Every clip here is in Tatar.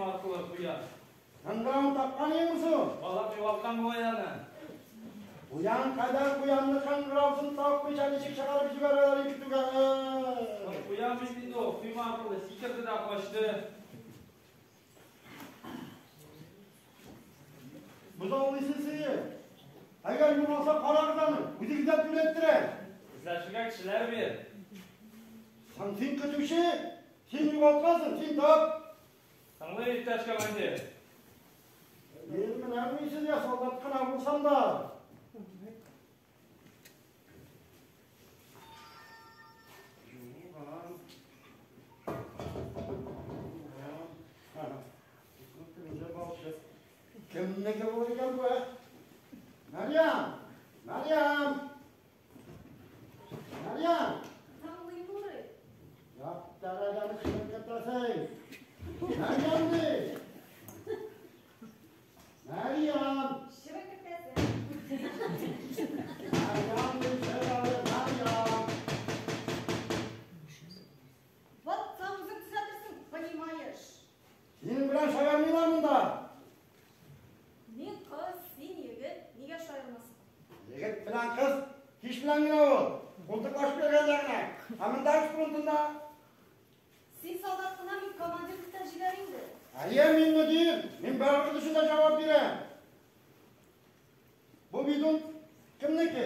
Койма аркылы куян. Кыңгырауын тапкан идеңме соң? Балам югалткан бугай аны. Куян кадәр куянны кыңгыраусын тапмыйча ничек чыгарып җибәрәләр ике көтүгә? Куян бит инде ул, койма аркылы сикерде дә качты. Бозаулыйсың син. Әгәр югалса, карагыз аны, үзегездән түләттерәм. Эзләшергә кешеләр бир. Соң син көтүче, син югалткансың, син тап. Тыңлыйм, иптәш командир. Мин менә мин сезгә солдат кына булсам да. Юган. Кемнеке булыр икән бу, ә? Мәрьям! Мәрьям! Мәрьям! Тыңлыйм, Нурый. Яп тәрәзәне чыгып кертәсең. Мәрьям ди! Мәрьям! Чыгып кертәсең. Мәрьям ди, чык әле, Мәрьям! Ватсаң үзең төзәтерсең, понимаешь? Синең белән шаярмыйлар монда. Мин кыз, син егет, нигә шаярмаска? Егет белән кыз кич белән генә ул. Култыклашып йөргәндә генә. Ә монда эш фронтында. Син солдат кына, мин командир көтәп җибәр инде. Әйе, мин мөдир. Мин барыгыз өчен дә җавап бирәм. Бу бидон кемнеке?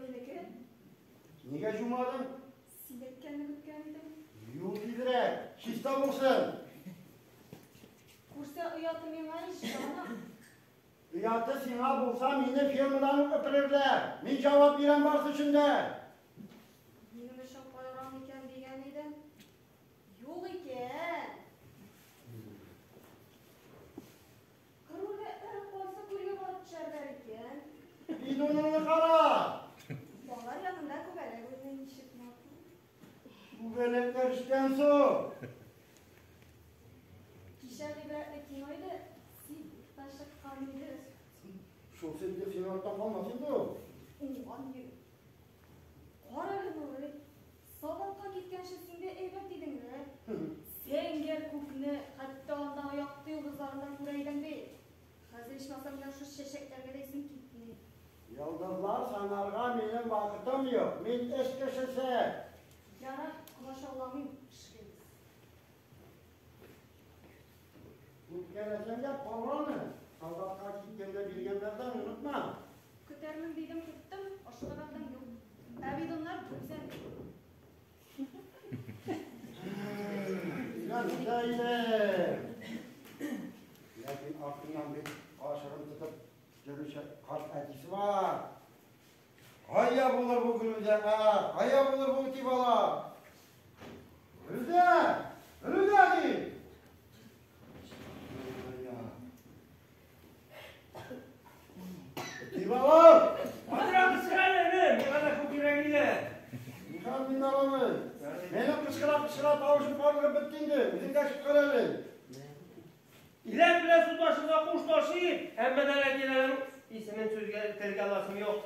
Минеке. Нигә жумадың? Син әйткәнне көткән идем. Ю тизрәк, чиста булсын. Күрсә ояты миңа ич, җаным. Ояты сиңа булса, мине фермадан ук өтерерләр. Мин җавап бирәм барысы өчен дә. Минем өчен кайгырам икән дигән идем. Юк икән. Күрүләр кайсы күлгә барып төшәрләр икән? Бидоныңны кара. Алар янында күбәләк уйный ничек матур. Күбәләкләр эчкән соң. Кичә гыйбрәтле кино иде, син та чыккан иде. Шул син син арттан калмас инде ул. Уңган егет. Кара әле, Нурый, солдатка киткәнче син дә әйбәт идең, ә? Зәңгәр күкне, хәтта андагы якты йолдызларны да күрә идең бит. Хәзер ичмасам менә шушы чәчәкләргә дә исем китми. Йолдызлар санарга минем вакытым юк. Мин эш кешесе. Ярар, комачауламыйм, эшлибез. Үпкәләсәң дә кара аны. Солдатка киткәндә биргәннәрдән онытма. Көтәрмен дидем, көттем, ашыгып вәгъдәм юк. Ә бидоннар гүзәл. Өйләнсә иде. Ләкин артыннан бит кашыгын тотып йөрүче карт әтисе бар. Кая булыр бу Гөлүзә, ә? Кая булыр бу үти бала? Гөлүзә! Гөлүзә ди! Үти бала! Кадыра кычкыра әле, миңа да күп кирәк иде. Михаил Миндарович, минем кычкыра-кычкыра тавышым карлыгып бетте инде. Үзең дә чыккан әле. Иләк белән су ташырга куш ташыйм, әмма дә ләкин аның исемен сүзгә телгә аласым юк.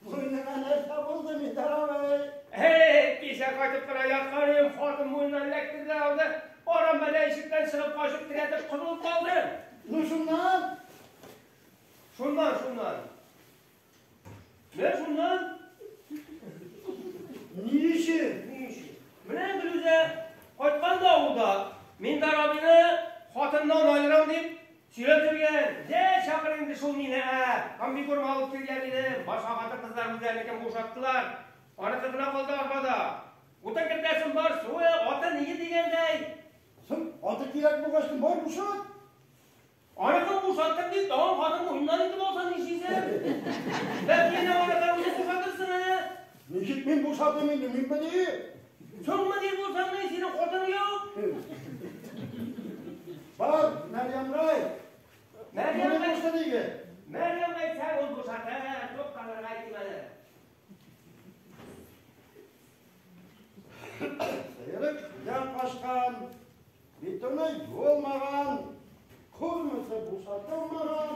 Муеныңа нәрсә булды, Миндарович? Һей, кичә кайтып кына яткан идем, хатын муеннан эләктерде дә алды. Арам бәла ишектән чыгып качып терәтеп котылып калдым. Ну шуннан? Шуннан, шуннан. Менә шуннан. Ни өчен? Ни өчен? Менә Гөлүзә кайткан да авылда Миндар абыйны хатыннан аерам дип сөйләп йөргән. Җә, чакыр инде шул мине, ә. Комбикорм алып килгән идем. Башка хатын-кызлар үзләренекен бушаттылар. Аныкы гына калды арбада. Утын кертәсем бар, суы, аты ние дигәндәй. Соң, аты кирәк булгач, бар бушат. Аныкын бушаттым дип, тагын хатын муеннан итеп алса нишлисең? Бәлки инде аныкын үзең бушатырсың, ә? Ничек мин бушатыйм инде, мин мөдир. Соң мөдир булсаң ни, синең хатының юк. Бар, Мәрьямгә әйт. Мәрьямгә бушты диген. Мәрьямгә әйтсәң, ул бушатыр, тукталырга әйтим әле. Сыеры күздән качкан, битоны юылмаган, курмысы бушатылмаган.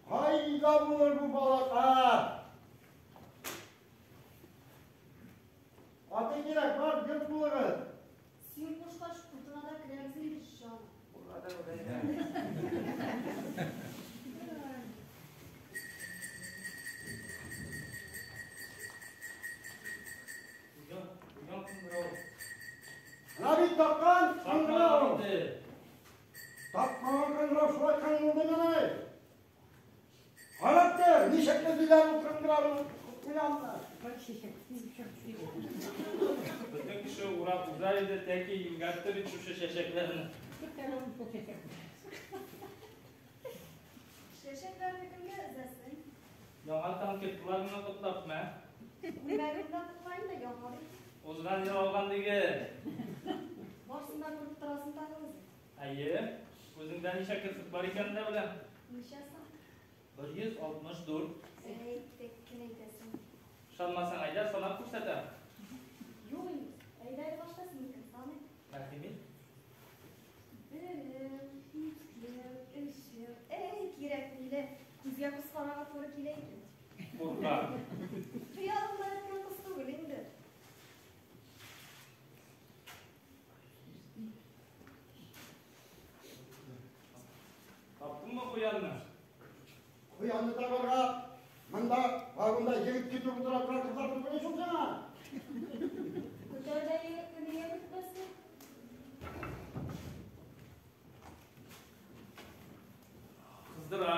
Кайда булыр бу балака? Аты кирәк, бар, ю. Тапмаган кыңгырау шулай кыңгылдымыни? Карап тор, ничек эзлиләр ул кыңгырауны, куянны. Бөтен кеше урап уза иде, тәки имгәтте бит шушы чәчәкләрне. Чәчәкләрне кемгә өзәсең? Яңа танкетлар гына котлап, мә. Күлмәгеңне котлайм да яңа бит. Узган ел алган диген. Барсын да күреп торасың тагын үзең. Әйе, үзеңдә ничә керфек бар икәнен дә беләм. Ничә соң? 164. Әй, тек кенә әйтәсең. Ышанмасаң, әйдә, санап күрсәтәм. Юк инде. Әйдә әле башта синекен саныйк. Рәхим ит. Берәү, икәү, өчәү. Әй, кирәкми лә. Күзгә күз карарга туры килә икән. Курка. Хыялымда әйткән кыз түгел инде. Таптыңмы куянны? Куянны табарга монда вагонда егет көтеп утыра торган кызлар түгел шул сиңа. Көтәрдә егетне нигә көтмәсен? Кыздыра.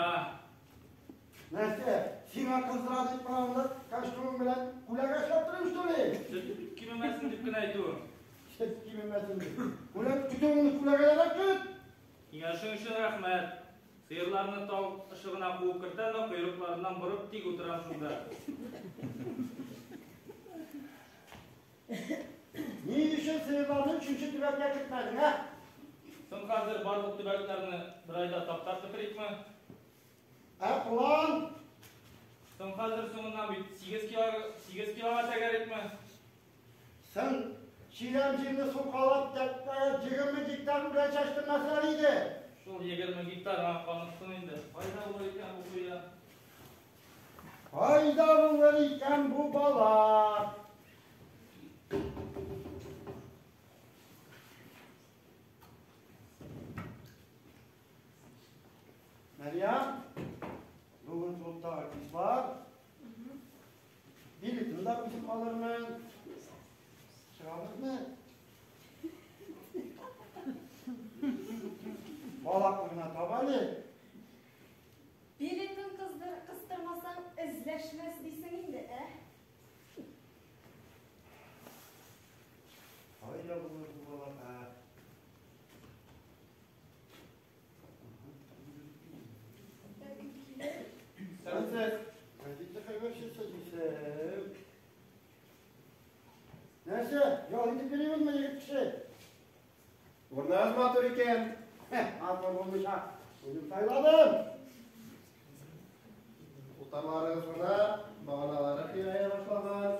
Нәрсә, сиңа кыздыра дип караганда костюмың белән күләгә эшләп торыйм, что ли? Сөт кимемәсен дип кенә әйтүем. Сөт кимемәсен дип. Күләг көтүеңне күләгәдә көт. Киңәшең өчен рәхмәт. Сыерларны тау ышыгына куып кертәм дә койрыкларыннан борып тик утырам шунда. Ни өчен сыерларны өченче төбәккә кертмәдең, ә? Соң хәзер барлык төбәкләрне бер айда таптап бетерикме? Ә план? Соң хәзер соңыннан бит 8 кило, 8 килога тәгәрикме? Соң чиләм җирне сукалап, тәппә 20 гектар белән чәчтермәсләр иде. Шул 20 гектарга каныксын инде. Кайда булыр икән бу куян? Кайда булыр икән бу бала? Мәрьям, бүген клубта артистлар. Билетын да үзем алырмын. Чыгабызмы? Балакны гына таба әле. Билетын кыстырмасаң, эзләшмәс дисең инде, ә? Кайда булыр бу балака? Сәнсез. Газета хәбәрчесе дисәм. Нәрсә, ял итеп йөрибезме, егет кеше? Урнагыз матур икән. Матур булмыйча, үзем сайладым. Утарларыгыз гына баганалары кыйгая башлаган.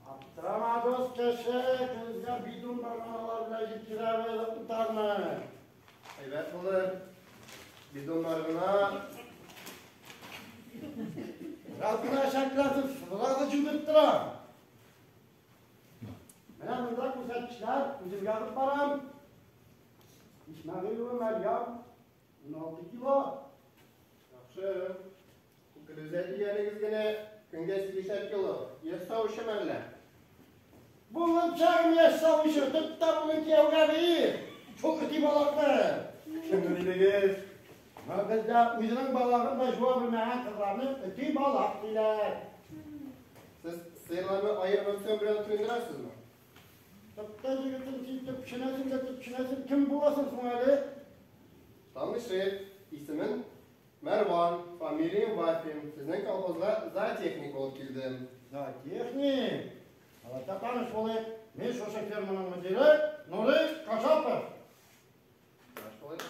Аптырама, дус кеше, көзгә бидон баганалар белән җиткерәбез утарны. Әйбәт булыр. Бидоннар гына. Biraz гына шәкләсеп, сразу җүдереп тора. Менә монда күрсәткечләр, үзем язып барам. Исмәгыйлова Мәрьям, 16 кило. Яхшы. Гөлүзә дигәнегез генә көнгә 8 кило. Яшь савучы мәллә? Бүген чагым яшь савучы, тот та бүген кияүгә бир. Шул эти балакны. Кемне дидегез? Менә бездә үзенең балагын да жуа белмәгән кызларны эти балак диләр. Сез сыерларны аерым рацион белән туендырасызмы? Тотта егетем, син төпченәсең дә төпченәсең. Кем буласың соң әле? Танышыйк. Исемем Мәрван, фамилиям Вафин. Сезнең колхозга зоотехник булып килдем. Зоотехник? Алайса таныш булыйк. Мин шушы ферманың мөдире Нурый Кашапов. Таныш булыйк.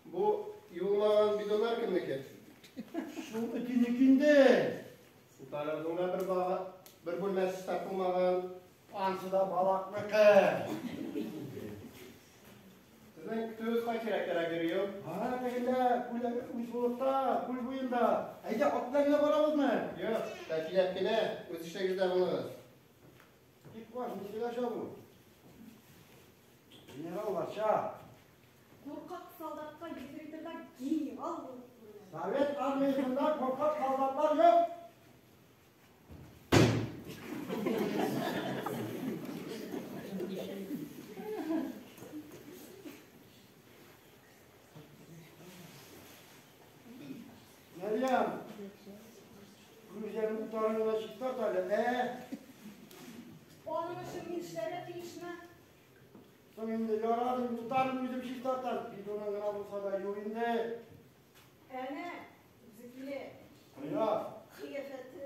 Бу юылмаган бидоннар кемнеке? Шул этинеке инде. Утарыгызның да бер бага, бер бүлмәсе тартылмаган. Ансы да балакныкы. Сезнең көтүегез кай кирәкләргә йөри ул? Ана тегендә, күл, уйсулыкта, күл буенда. Әйдә, ат белән генә барабызмы? Юк, тәтиләп кенә, үз эшегездә булыгыз. Тик баш, ни сөйләшә бу? Генералларча. Куркак солдатка ефрейторда генерал булып күренә. Совет армиясында куркак солдатлар юк. Гутарыңны чистарт әле, ә? Аның өчен мин эшләргә тиешме? Соң инде ярадым, гутарын үзем чистартам. Бидоны гына булса да ю инде. Әнә, үзе килә. Кая? Кыяфәте.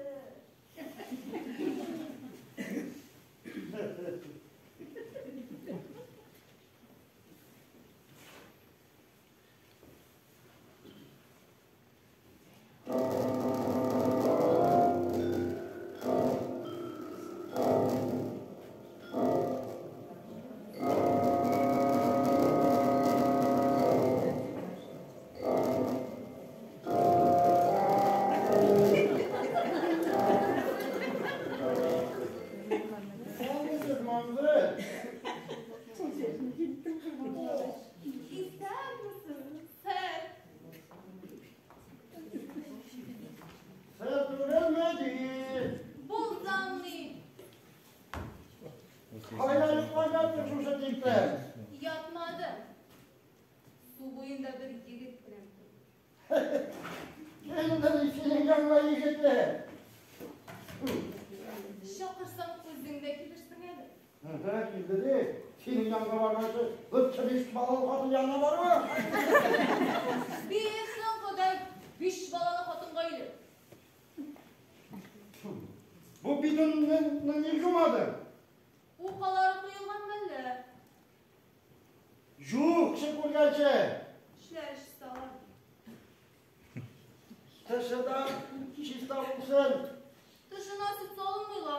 Исәнмесез, мамзы? Исәнмесез, сэр. Сер түгелме ди? Булсам ни? Кайда йоклап шушы тиклем? Ятмадым. Су буенда бер егет белән тордым. Кемдер синең янга егете? Чакырсаң, үзең дә килерсең әле. Һы, килде ди. Синең янга барганчы, лыпчы биш балалы хатын янына барма. Бирсен Ходай биш балалы хатынга өйлән. Бу бидонны ни юмадың? Укалары коелган мәллә? Юк, кеше күргәнче. Эшләре чисталар. Тышы да чиста булсын. Тышына сөт салынмый ла.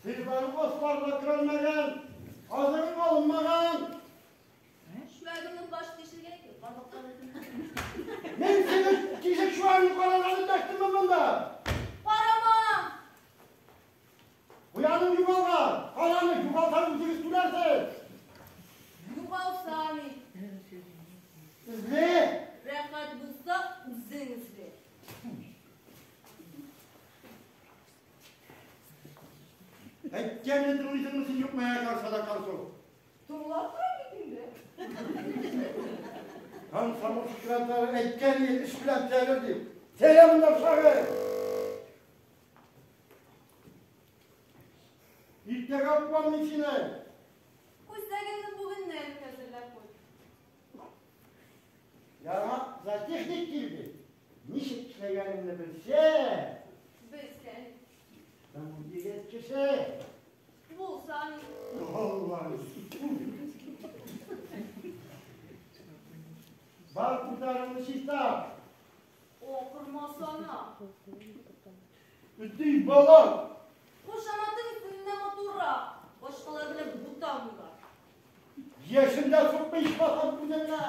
Сыйырлары асларына керелмәгән, азыгы алынмаган. Чүәгемнең башы тишелгән икән, кармактан өтем. Мин сине тишек чүәгеңне карарга дәштемме монда? Карама! Куяның югалган. Караны югалтсаң үзегез түләрсез. Югалса ни? Эзле. Рәхәт булса, үзең эзле. Әйткәнне тыңлыйсыңмы син, юкмы, ә, каршыда каршы? Тыңлап торам бит инде. Комсомол секретаре әйткән эш белән төзәлер дип. Сәлам монда шагы. Иртәгә куам мин сине. Күзләреңне бүгеннән үк әзерләп куй. Яңа зоотехник килде. Ничек эшләгәнемне белсә, Белсә. Ул егет кеше. Булса ни? Аллам. Бар күзләреңне чиста. Акырмасана. Үти бала. Кушаматың исеменнән матуррак. Башкалар белән бутамыйлар. Яшендә сукмый ичмасам күзеңә.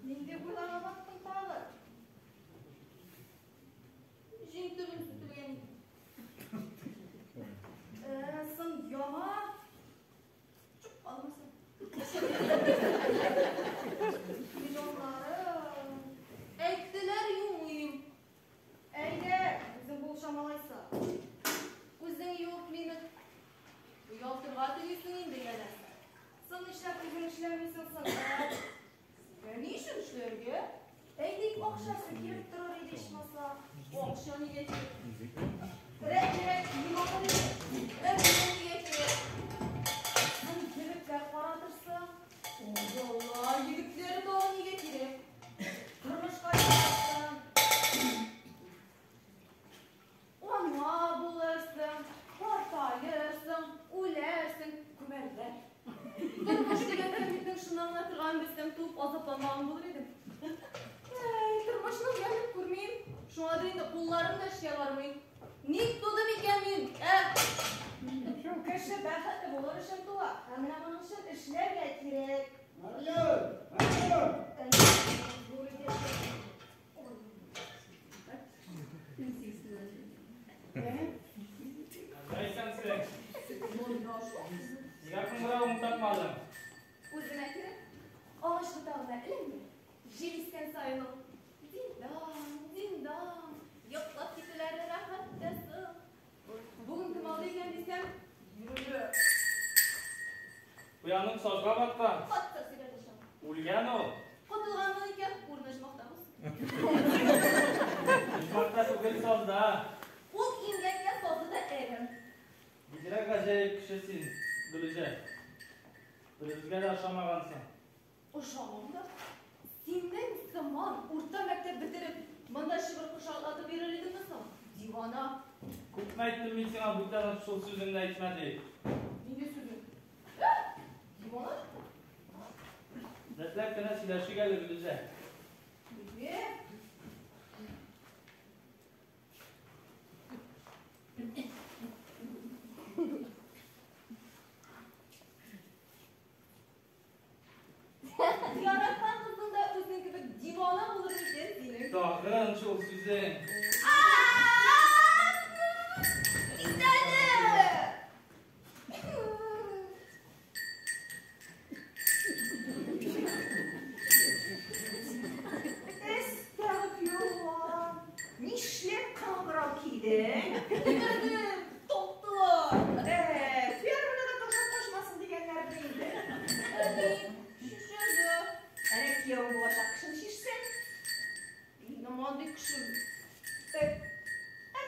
Нинди уйларга баттың тагы? Җиң төбен сүтелгән икән. Соң яма. Чүп алмасын. Миллионнары. Әйттеләр, юмыйм. Әйдә, үзең булышам алайса. Үзең юып мине. Оялтырга телисең инде, янәсе. Соң нишләп үзең эшләмисең соң? Ә ни өчен эшләргә? Әйтик, акчасы килеп торыр иде ичмаса. Акча нигә кирәк? Рәт-рәт юмагын иде. Ә миңа нигә кирәк? Соң егетләр каратырсың. Ой, Алла, егетләре тагы нигә кирәк? Тормышка чыгарсың. Ана булырсың, картаерсың, үләрсең, күмәрләр. Тормыш дигән кәмитнең шуны аңлатырган белсәм, туып азапланмаган булыр идем. Әй, тормышның ямен күрмим. Шуңадыр инде кулларым да эшкә бармый. Ник тудым икән мин? Ә? Шул кеше бәхетле булыр өчен туа. Ә менә моның өчен эшләргә кирәк. Марьям, Марьям. Әй, исәнсең. Нигә кыңгыравыңны такмадың? Үземә кирәк. Агач ботагына эленде. Җил искән саен ул диндан, диндан, йоклап китүләре рәхәт тә соң. Бүген кем алды икән дисәм, йөрүле. сазга баткан. Хатта сөйләде шул. Үлгән ул. Котылганмын икән, урыны оҗмахтамы? Оҗмахта түгел, сазда. Ул имгәнгә сазы да әрәм. Бигрәк гаҗәеп кеше син, Гөлүзә. Беребезгә дә ошамагансың. Ошамам да. Синең сыман урта мәктәп бетереп, монда чыбыркы шартлатып йөрер идеңме соң? Дивана. Күпме әйттем мин сиңа бүтән шул сүзеңне әйтмә дип. Нинди сүзең? Дивана? Рәтләп кенә сөйләшик әле, Гөлүзә. Нигә? Яраткан кызың да үзең кебек дивана булыр микән синең? Тагын шул сүзең. Китәле! Әстәгъфирулла. Нишләп кыңгырау кидең? Белмәдем, топтылар. Ферманы да ташлап качмасын дигәннәрдер инде. Әни, шешәгә. Әнә кияү булачак кешең чишсен. Минем андый кешем. Ә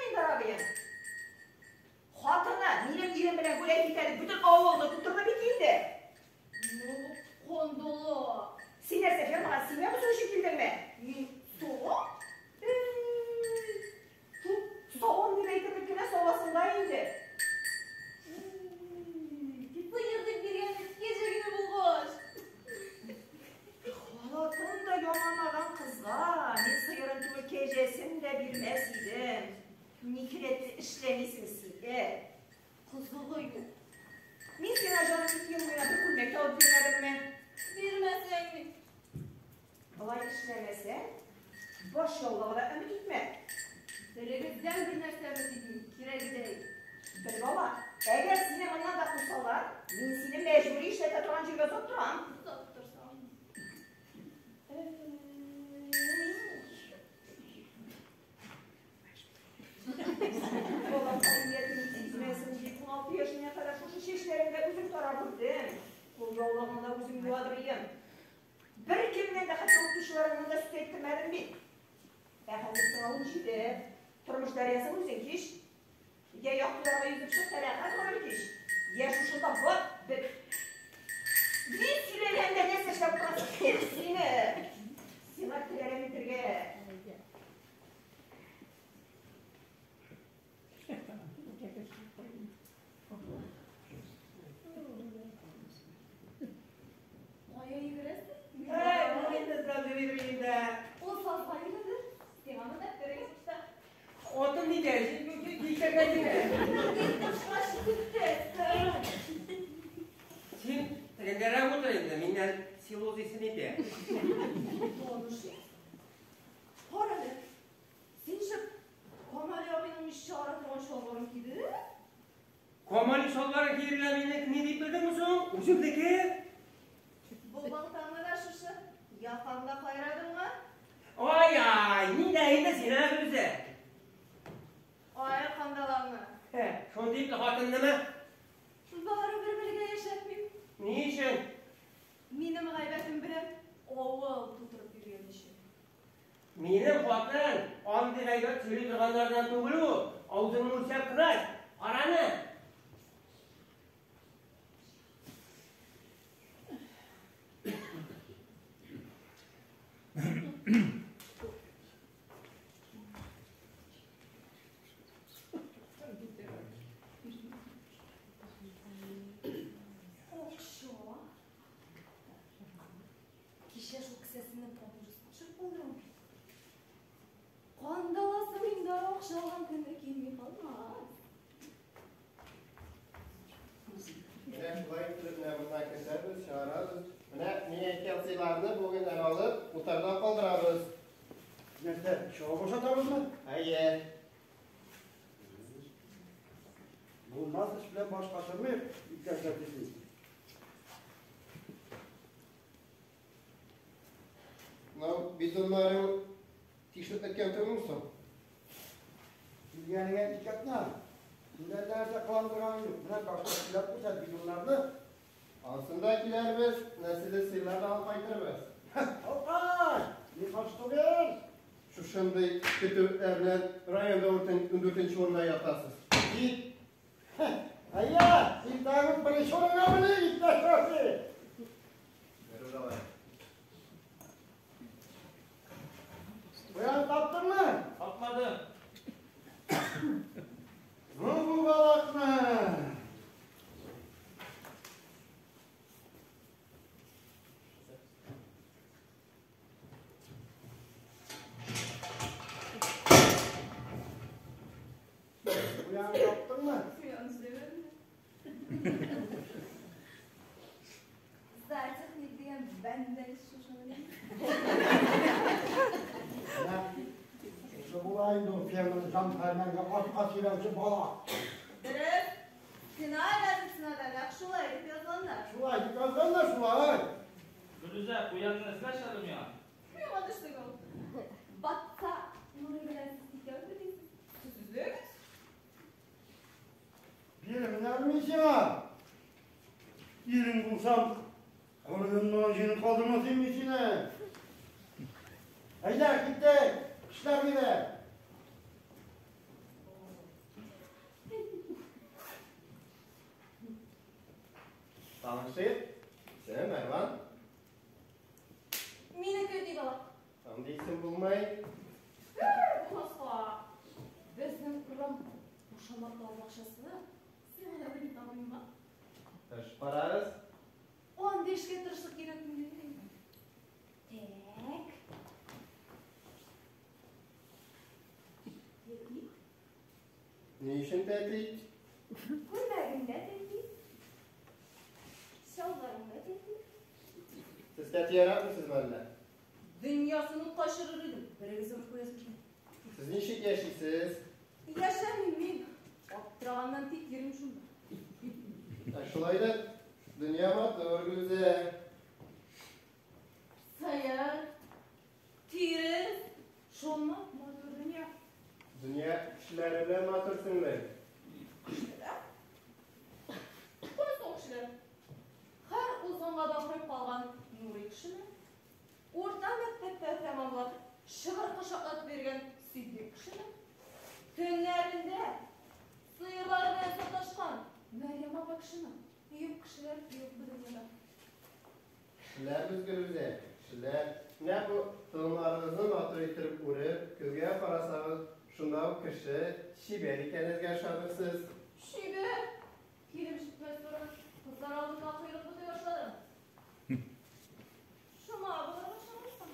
мин Дарабия. Хатыны минем ирем белән гулять итә дип бөтен авылны тутырды бит инде. Ну, кондола. Син нәрсә фермага семья бозу өчен килдеңме? Мин соң? Шул савым дип әйтерлек кенә савасың да инде. Сыер дип биргән кәҗә генә булгач. Халатын да яманлаган кызга мин сыерын түгел кәҗәсен дә бирмәс идем. Ни рәтле эшләмисең син, ә? Кызыгы юк. Мин сиңа җаным ике ел буена бер күлмәк тә алып бирмәдемме? Бирмәсәң ни? Болай эшләмәсәң, баш яулыгы да өмет итмә. Берегездән бер нәрсә өмет итмим, кирәге дә юк. Бер бала, әгәр сине моннан да кусалар, мин сине мәҗбүри эшләтә торган җиргә озаттырам. Озаттырсаң. Балам кабилиятен сизмәсен дип, 16 яшенә кадәр шушы чәчләреңдә үзем тарап үрдем. Кул яулыгыңны да үзем юадырыем. Бер кемнән дә хәтта укытучыларыңнан да сөт әйттермәдем бит. Ә хәзер сиңа 17. Тормыш дәрьясын үзең кич. Я яктыларга йөзеп чык, та рәхәт гомер кич. Я шушында бат, бет. Мин сөйләгәндә нәрсә эшләп утырасың? Кил сине. Сиңа тел итәргә. Кая йөгерәсең? Әй, ул инде эзләп йөридер инде. Ул сазга йөрде. Сиңа монда керегез пышта. Хатын ни дә, китәргә димә. Мин тышка чыгып китәсең. Син тегендәрәк утыр инде, миннән силоз исе нитә. Танышыйк. Кара әле. Син шып Камали абыйның миччә ара торган чалбарын кидең? Камали чалбары киергә мине ни дип белдеңме соң? Үземнеке. Бу балтаңны да шушы яфаңда кайрадыңмы? Ай-ай, ни дә инде син, ә, Гөлүзә? Ай, кандалаңны. Һе, шундый ипле хатыннымы? Барыбер бергә яшәтмим. Ни өчен? Минем гайбәтем белән авыл тутырып йөргән өчен. Минем хатын андый гайбәт сөйли торганнардан түгел ул. Авызыңны үлчәп кына, караны. Акча. Кичә шул кесәсеннән папирос төшереп калдырам бит. Кандаласы миндә акча алган көнне килми калмас. Менә шулай итеп менә монда кертәбез, чыгарабыз. Менә мин әйткән сыйларны бүген әле алып, утарда калдырабыз. Нәрсә, чабып бушатабызмы? Әйе. Булмас эш белән баш катырмыйк, иптәшләр дисез. Мынау бидоннарың тишелеп беткән түгелме соң? Килгәнеңә ике атна. Син әллә нәрсә кыландырганың юк. Менә башта сөйләп күрсәт бидоннарны. Ансында киләрбез, нәселе сыйлар да алып кайтырбыз. Алкаш! Ни каршы түгел? Шушындый көтүләр белән районда 14 урында ятасыз. Кит! Әйе, иртәнге беренче урынга меник, иптәш Шәфи. Бер Куян таптыңмы? Тапмадым. Ну бу балакны! Куян таптыңмы? Куян эзләмәдем. Зоотехник дигән бәндә шушыны. Менә шушы була инде ул фермада җан фәрманга атка сөйрәүче бала. Дөрес. Стена газетасына да нәкъ шулай дип язганнар. Шулай дип язганнар, шулай. Гөлүзә, куянны эзләш әле миңа. Миңа төште ул. Батса, Нурый белән сез икәү бит. Сез эзләгез. Бирмин әле мин сиңа. Ирең булсам, Урыныннан җирен калдырмас идем мин сине. Әйдә, киттек. Эшләр бирә. Танышыйк. Син, Мәрван. Минеке дип ала. Андый исем булмый. Булмаска. Безнең урам кушаматлы бакчасына сиңа да бер табыймы? Тырышып карарбыз. Андый эшкә тырышлык кирәкми. Так. Тәти. Ни өчен тәти? Күлмәгеңдә тәти. Чалбарыңда тәти. Сез тәти яратмыйсызмы әллә? Дөньясын утка очырыр идем. Берегез үк куясыз. Сез ничек яшисез? Яшәмим мин. Аптыраганнан тик йөрим шунда. Ә шулай да дөнья матур, Гөлүзә. Сыер, тирес, шулмы матур дөнья? Дөнья кешеләре белән матур, сеңлем. Кешеләр? Кайсы ул кешеләр? Һәр узганга бакырып калган Нурый кешеме? Урта мәктәптә тәмамлап, чыбыркы шартлатып йөргән Сиддыйк кешеме? Төннәрендә сыерлары белән саташкан Мәрьям апа кешеме? Юк кешеләр юк бу дөньяда. Кешеләр без, Гөлүзә, кешеләр. Менә бу толымнарыгызны матур иттереп үреп, көзгә карасагыз, шунда ук кеше чибәр икәнегезгә ышанырсыз. Чибәр? Килеп җитмәс борын кызлар алдында койрык бутый башладым. Шома булырга ышанырсың.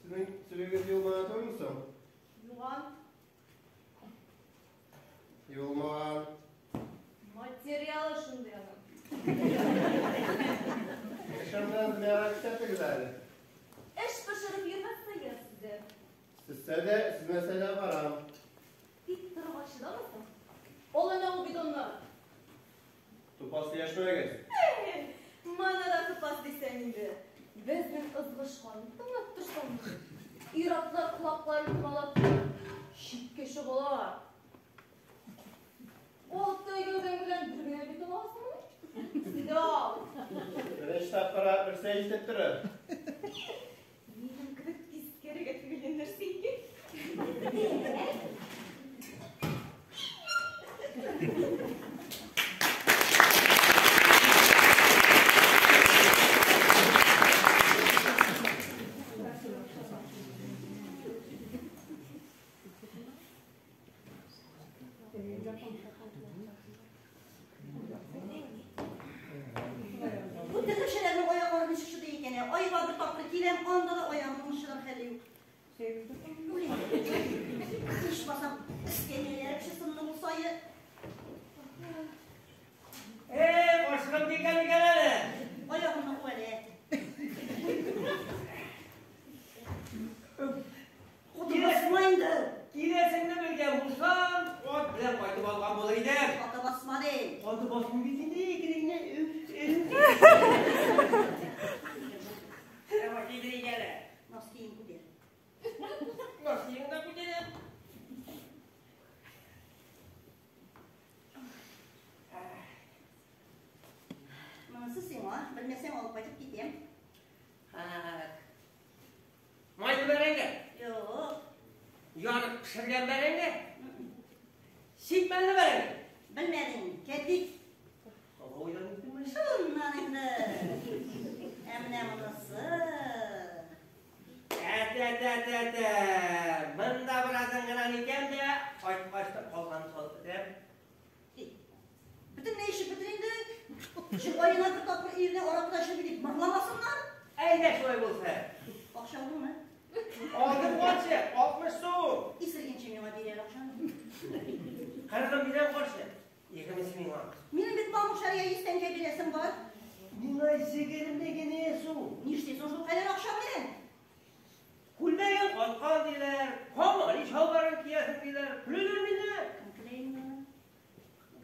Сезнең сүзегез юлмаган түгелме соң? Юган. Юлмаган. Материалы шундый аның. Эшемнән миңа күрсәтегез әле. Эш пешереп йөрмәс сыер сездә. Сүзсә дә, сүзмәсә дә барам. Тик торырга чыдамасың. Ал әнә ул бидонны. Тупас сөйләшмәгез. Моны да тупас дисәң инде. Безнең ызгышканны тыңлап торсаң, ир-атлар колакларын томалап читкә чыгалар. Ул тәгәүдән белән бер генә бидон аласыңмы? Сидал. Беренче тапкыр берсе ишетеп торыр. Минем кебек тискәрегә тегелгән нәрсә икән. Бу тегүчеләрнең аяклары ничек чыдый икән? Айга бер тапкыр киләм, анда да аягымның чыдар хәле юк. Ичмасам, эскәмияләр кешесенең ул сае. Эй, башкам килгән икән әле. Аягымны куәлә. Каты басма инде. Киләсеңне белгән булсам, ат белән кайтып алган булыр идем. Каты басма ди. Каты басмый бит инде, икенеңне. Давай, кидерик әле. Носкиен күтәр. Носкиеңне дә күтәрәм. Монысы сиңа. артык пешергән бәрәңге. Сипмәле бәрәңге. Белмәдең, кәтик. Столовойдан иттеңме? Шуннан инде. Ә менә монысы. Ә-тә-тә-тә-тә. Монда беразын гына икән дә, кайткач та калган салып бетерәм. Бөтенләй эчеп бетер инде. Шул аена бер тапкыр өеңә аракы да эчеп дип мырламасыннар. Әйдә шулай булса. Акча алдыңмы? Алдым карчык, 60 сум. Исергәнче миңа бирер акчаны. Кырыгын бирәм карчык. Егермесе миңа. Минем бит мамык шәргә 100 тәңкә бирәсем бар. Миңа 20 генә сум. Нишлисең шул кадәр акча белән? Күлмәгең каткан диләр, камали чалбарын киясең диләр. Көләләр мине. Кем көлә инде?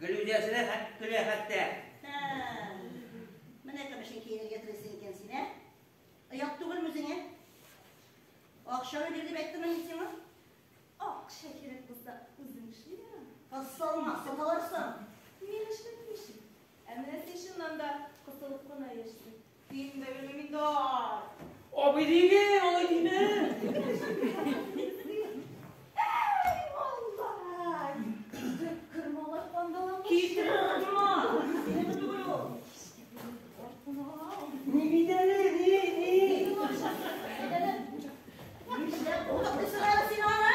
Гөлүзәсенә көлә хәтта. Һә. Менә кем өчен киенергә телисең икән син, ә? Оят түгелме үзеңә? Акчаны бир дип әйттем мин сиңа. Акча кирәк булса, үзең эшли бер. Кысылма, сатылырсың. Мин эшләтмешем. Ә менә син чыннан да кысылып кына яшисең. Тиен дә бирмим инде. Абый диген, алай димә. Әй, Аллай! Төккер малай кандаламыш. Китерме? Синеке түгел ул. Артына. Ни бит әле, ни, ни? Нишләп култыклыйсың әле син аны?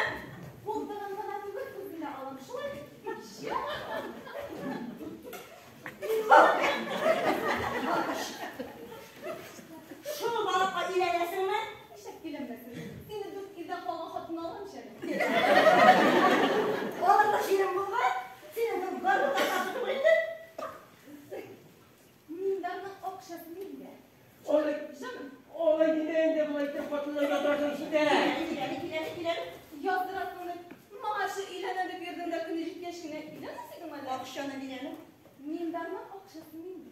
Култыгын гына түгел, үзен дә алам. Шулай бит. Шул балыкка өйләнәсеңме? Нишләп өйләнмәсен? Сине дүрт ирдән калган хатын аламчы әле. Алырга җирем булган, синең барлык акчасы түгел инде. Миндарның акчасы миндә. Алай, Җаным, алай димә инде, болай итеп хатыннан ятасың җитә. Киләле, киләле, киләле, киләле. Яздырасың дип, моңарчы өйләнәм дип йөрдең дә көне җиткәч кенә өйләнәсең әллә? Акчаны бирәле. Миндарның акчасы миндә.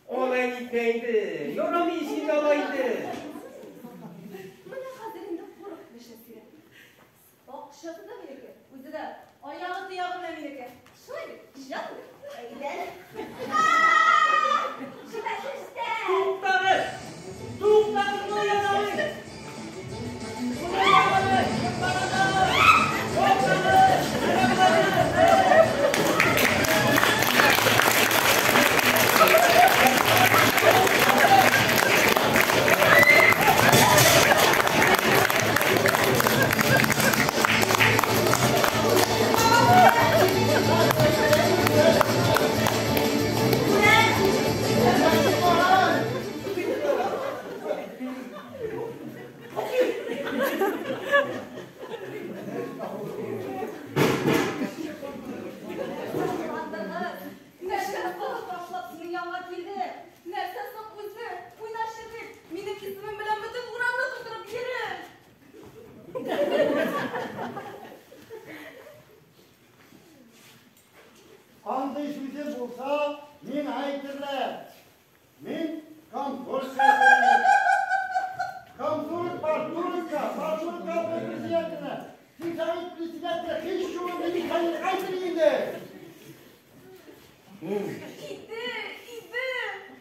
Алай итмә инде. Ярамый син алай инде. Менә хәзер инде курык төшә. Акчасы да минеке, үзе дә аягы тоягы белән минеке. Шулай бит, җаным. Әйдә. Җибәрсен. Туктагыз! Туктагыз, болай ярамый! Болай ярамый! Туктагыз! Туктагыз! Менә болай ярамый! Сакландыгыз. Нәрсә кылып ташлап синең янга килде? Нәрсә соң үзе? Уйнашы дип, минем исемем белән бөтен урамны тутырып йөри. Андый сүзе булса, мин әйтерләр. Мин комсомол. Комсомол партурка, партурка председателя. Син совет председателя һич югы мине әйтер инде. Иде, иде.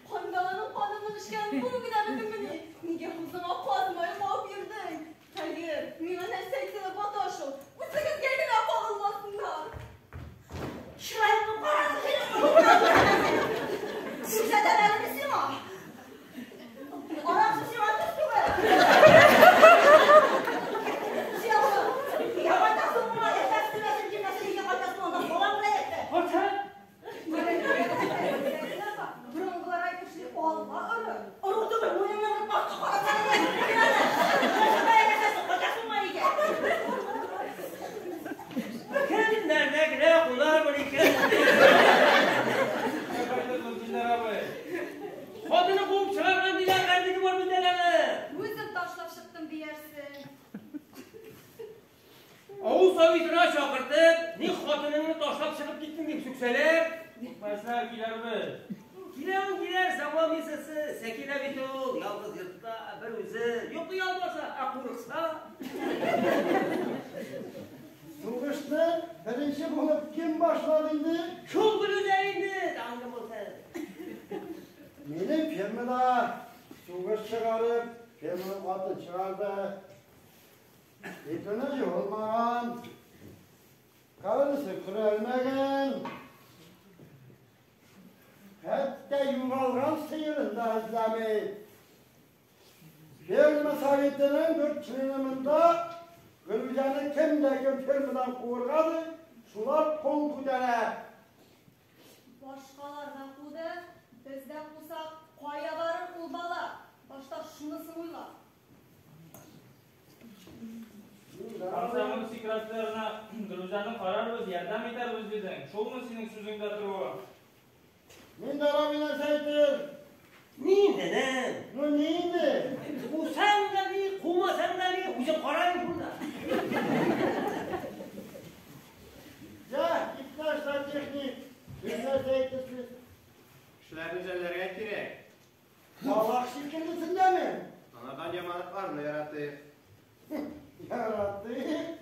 Кандаланың канын эчкән бу генә бөтенмени? Нигә үзеңә казмай калып йөрдең? Хәер, миңа нәрсә әйтсә дә бата шул. Үзегезгә генә кагылмасыннар. Чырайыңны карады. Күрсәтәм әле сиңа. Араксы сиңа төс түгел. Син аны, өйгә кайтасың моңа, әфәс түбәсен килмәсен, өйгә кайтасың, анда балаң белән әйтә. Ата! Борынгылар әйтмешли, алма ыры. Ыру түгел, муеныңнан бер артка карасаң, кайтасың моңа өйгә. Кемнәрдә генә кунар бар икән? Кайтырдың, Диндар абый. Хатыны куып чыгарган диләр, кәрдеге бар бит әле аны. Үзем ташлап чыктым диярсең. Авыл советына чакыртып, ни хатыныңны ташлап чыгып киттең дип сүксәләр, Үтмәсләр киләрбез. Киләвен киләр, заман мисасы, Сәкинә бит ул, ялгыз йортта бер үзе, йоклый алмаса, ә курыкса. Сугышны беренче булып кем башлады инде? Шул Гөлүзә инде, тагын кем булсын. Минем фермада сугыш чыгарып, ферманың атын чыгарды. Битене юылмаган, кавенесе көрәлмәгән. Хәтта югалган сыерын да эзләми. Ферма советының бер члены Гөлүзәне кем дә кем фермадан куырга ди, шулар кул күтәрә. Башкалар да куды, без дә кусак, кая барыр ул бала? Башта шунысын уйла. Комсомол секретарына Гөлүзәне карарбыз, ярдәм итәрбез дидең. Шулмы синең сүзеңдә торуы? Мин дә Рабин нәрсә әйтер? Ни инде, энем? Ну ни инде? Кусаң да ни, кумасаң да ни, үзең кара инде шунда. Я, иптәш сантехник, сез нәрсә әйтерсез? Кешеләрне жәлләргә кирәк. Балак шикеллесен дәме? Анардан яманлыкларны яратыйк. Яратыйк.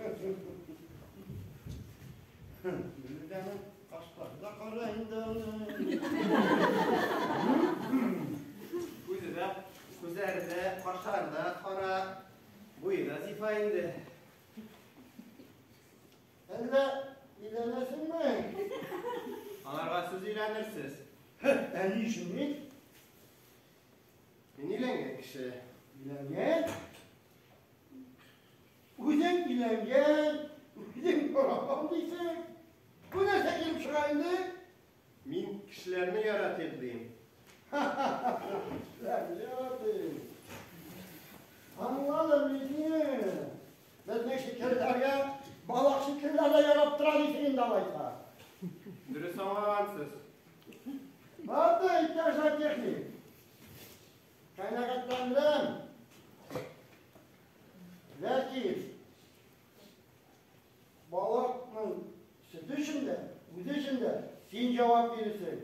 Гөлүзәнең кашлары да кара инде аның. Күзе дә, күзләре дә, кашлары да кара. Буе да зифа инде. Әллә өйләнәсеңме? Аларга сез өйләнерсез. Ә ни өчен мин? Мин өйләнгән кеше. Өйләнгән? Үзең өйләнгән, үзең яратам дисең. Бу нәрсә килеп чыга инде? Мин кешеләрне яратыйк дим. Кешеләрне яратыйк. Аңладым мин. Безнең шикелләргә балак шикелләр дә ярап тора дисең инде алайса. Дөрес аңлагансыз. Ладно, иптәш сантехник. Канәгатьләндем. Ләкин балакның сөте өчен дә, үзе өчен дә син җавап бирерсең.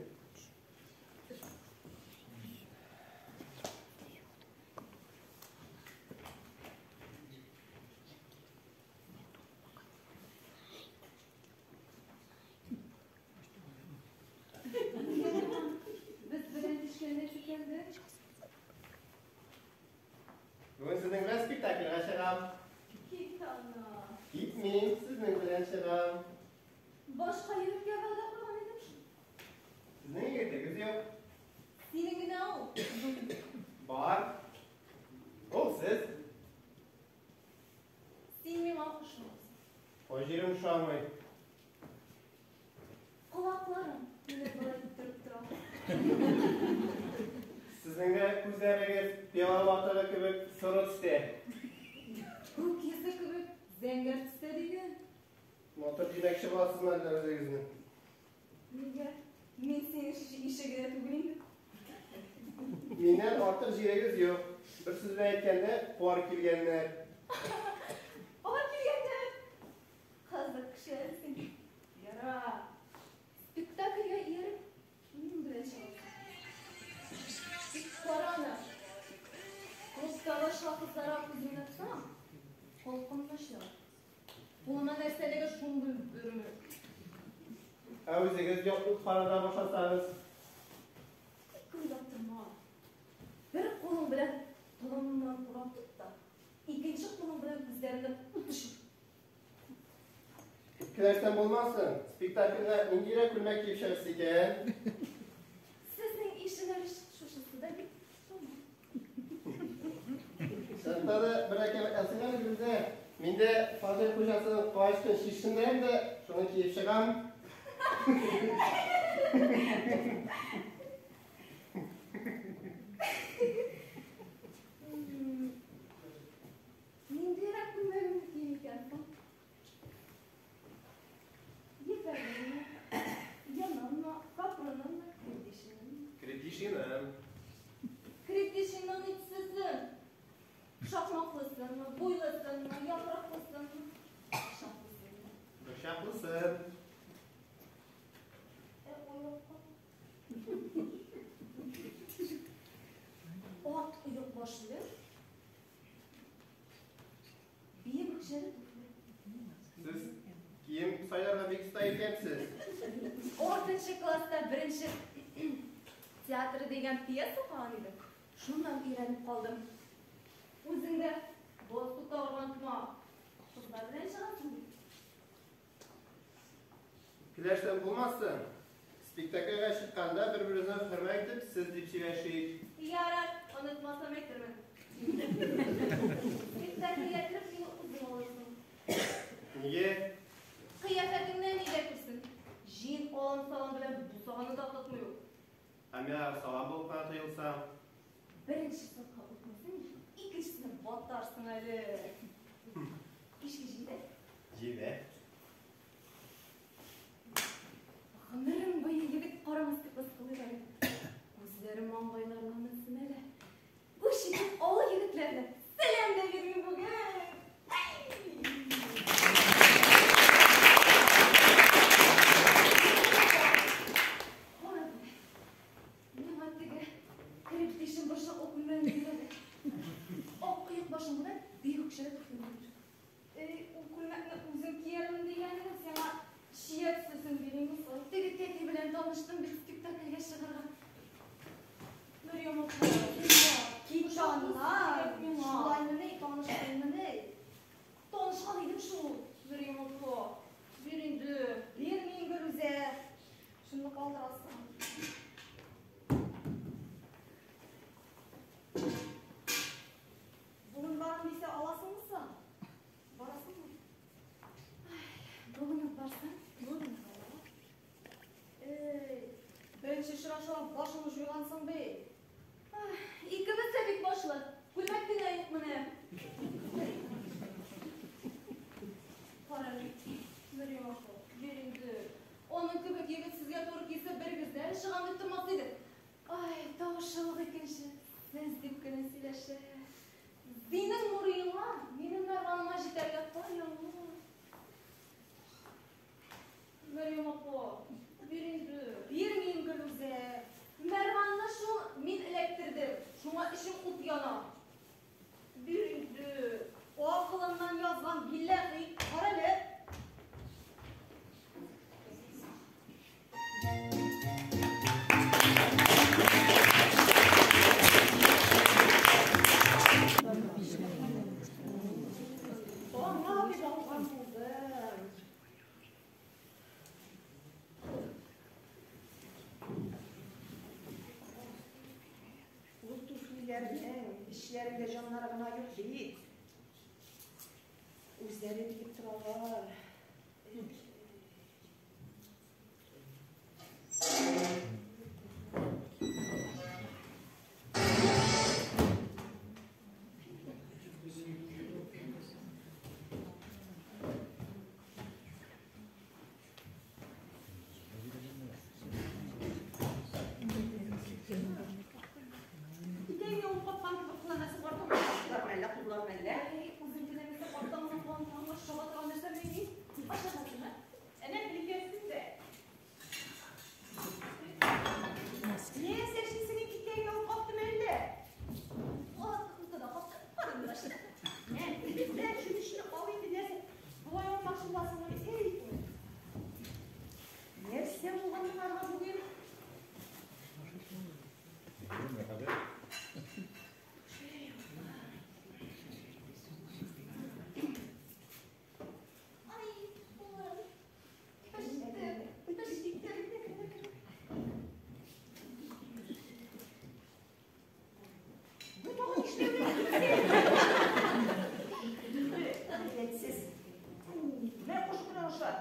Без белән төшкәндә сикәнде. Бүген сезнең белән спектакльгә чыгам. Кит ана. Китмим, сезнең белән чыгам. Башка егеткә вәгъдә куйган идем шул. Сезнең егетегез юк. Синең генә ул. Бар. Ул сез. Син миңа ошамыйсың. Кай җирем ошамый? Колакларың мине болай иттереп тора. Сезнең дә күзләрегез пыяла ватыгы кебек соры төстә. Күк йөзе кебек зәңгәр төстә диген. Матур димәкче буласызмы әллә үзегезне? Нигә? Мин синең ишегенә түгел инде. Миннән артык җирегез юк. Бер сүз белән әйткәндә, пар килгәннәр. Пар килгәннәр. Кызык кеше әле син. Яра. Спектакльгә ияреп, минем белән чыгасың. Тик кара аны. Клубтагы кызларга күз уйнатсаң, холкыңны чыгар. Кулыма нәрсәлеге шундый бөрме. Ә үзегез яклык карата башласагыз? Тик уйлап торма. Бер кулың белән толымыңнан урап тот та, икенче кулың белән күзләреңне ут төшер. Көләрсәң булмасын. Спектакльгә ниндирәк күлмәк киеп чыгырсыз икән? Сезнең ишеләр шушысы да бит. Чынлыкта да бер әкәмәт әсәр Гөлүзә. Мин дә фатир хуҗасының качтын чишендерәм дә, шуны киеп чыгам. Ниндирәк күлмәгемне кием икән соң? Ефәгенме, янанмы, капронынмы, крепдешинынмы? Крепдешинын. Крепдешинның итсезен. Шакмаклысынмы, буйлысынмы, яфраклысынмы? Шаклысынмы? Шаклысын. Ә уйлап кал. Ат оекбашлы, биек үкчәле туфли. Сез кием сайларга бик оста икәнсез. Алтынчы класста беренче театр дигән пьеса укыган идем. Шуннан өйрәнеп калдым. Үзең дә боз тота торган тома. Кызлар белән чыгасың бит. Киләштән булмасын. Спектакльгә чыкканда бер-беребезне хөрмәт итеп, сез дип сөйләшик. Ярар, онытмасам әйтермен. Спектакльгә кереп мине үзең алырсың. Нигә? Кыяфәтеңнән нидә күрсен? Җин алым-салым белән бусаганы да тотмый ул. Ә миңа салам булып кына тоелсам? Беренче сафка үтмәсең, икенчесенә батарсың әле. Кичке җиде. Җиде. Гомерем буе егет карамас дип мыскыллыйлар иде. Үзләре маңгайларына менсен әле. Үч итеп авыл егетләренә сәлам дә бирмим бүген. Кара әле. Миңа теге кереп тишен борчак ак күлмәген бирә. Ак оекбашың белән биек үкчәле туфлиңне бир. Эй, ул күлмәкне үзем киярмен дигән идем, сиңа чия төслесен бирим. Теге тәти белән таныштым бит спектакльгә чыгарга. Мәрьям апа, кит аннан. Шулаймыни, таныштыңмыни? Танышкан идем шул, Мәрьям апа. Бир инде. Бирмим, Гөлүзә. Шуны калдырасың. Бүген барам дисә аласыңмы соң? Барасыңмы? Ай, бүген үк барсаң, бүген үк алам. Эй, беренче очрашуга башыңны җуйгансың бит. Ай, икебез дә бик башлы. Күлмәк кенә юк менә. Кара әле, Мәрьям апа, бир инде. Аның кебек егет сезгә туры килсә, берегез дә әле чыгам дип тормас иде. Ай, тавышы ук икенче. Сез дип кенә сөйләшә. Синең Нуриеңа, минем Мәрваныма җитәргә кая ул? Мәрьям апа, бир инде. Бирмим, Гөлүзә. Мәрванны шул мин эләктердем. Шуңа эчем ут яна. Бир инде. Акылымнан язган билләһи. Кара әле. Аңа дип алган булдым. Ул туфлиләрнең эчләрендә җаннары гына юк бит. Үзләре биеп торалар. Итәгеңә ул капкан кебек кыланасың, артыңнан каптылар мәллә, кудылар мәллә? Әй, үзең теләмәсәң, арттан гына куан чаба торган нәрсә мени? Ашыгасыңмы? Әнә белгәнсең дә. Нәрсә эшлисең инде, итәгеңә ул капты мәллә? Аты да капты, карындаш. Мә, мә, чүмечне ал инде, нәрсә? Болай алмашыласың, әй. Нәрсә булган моңарга бүген? Ай, улым. Пеште, пеште. Бу тагын нишләвең? Рәтсез. Мә, кошык белән аша.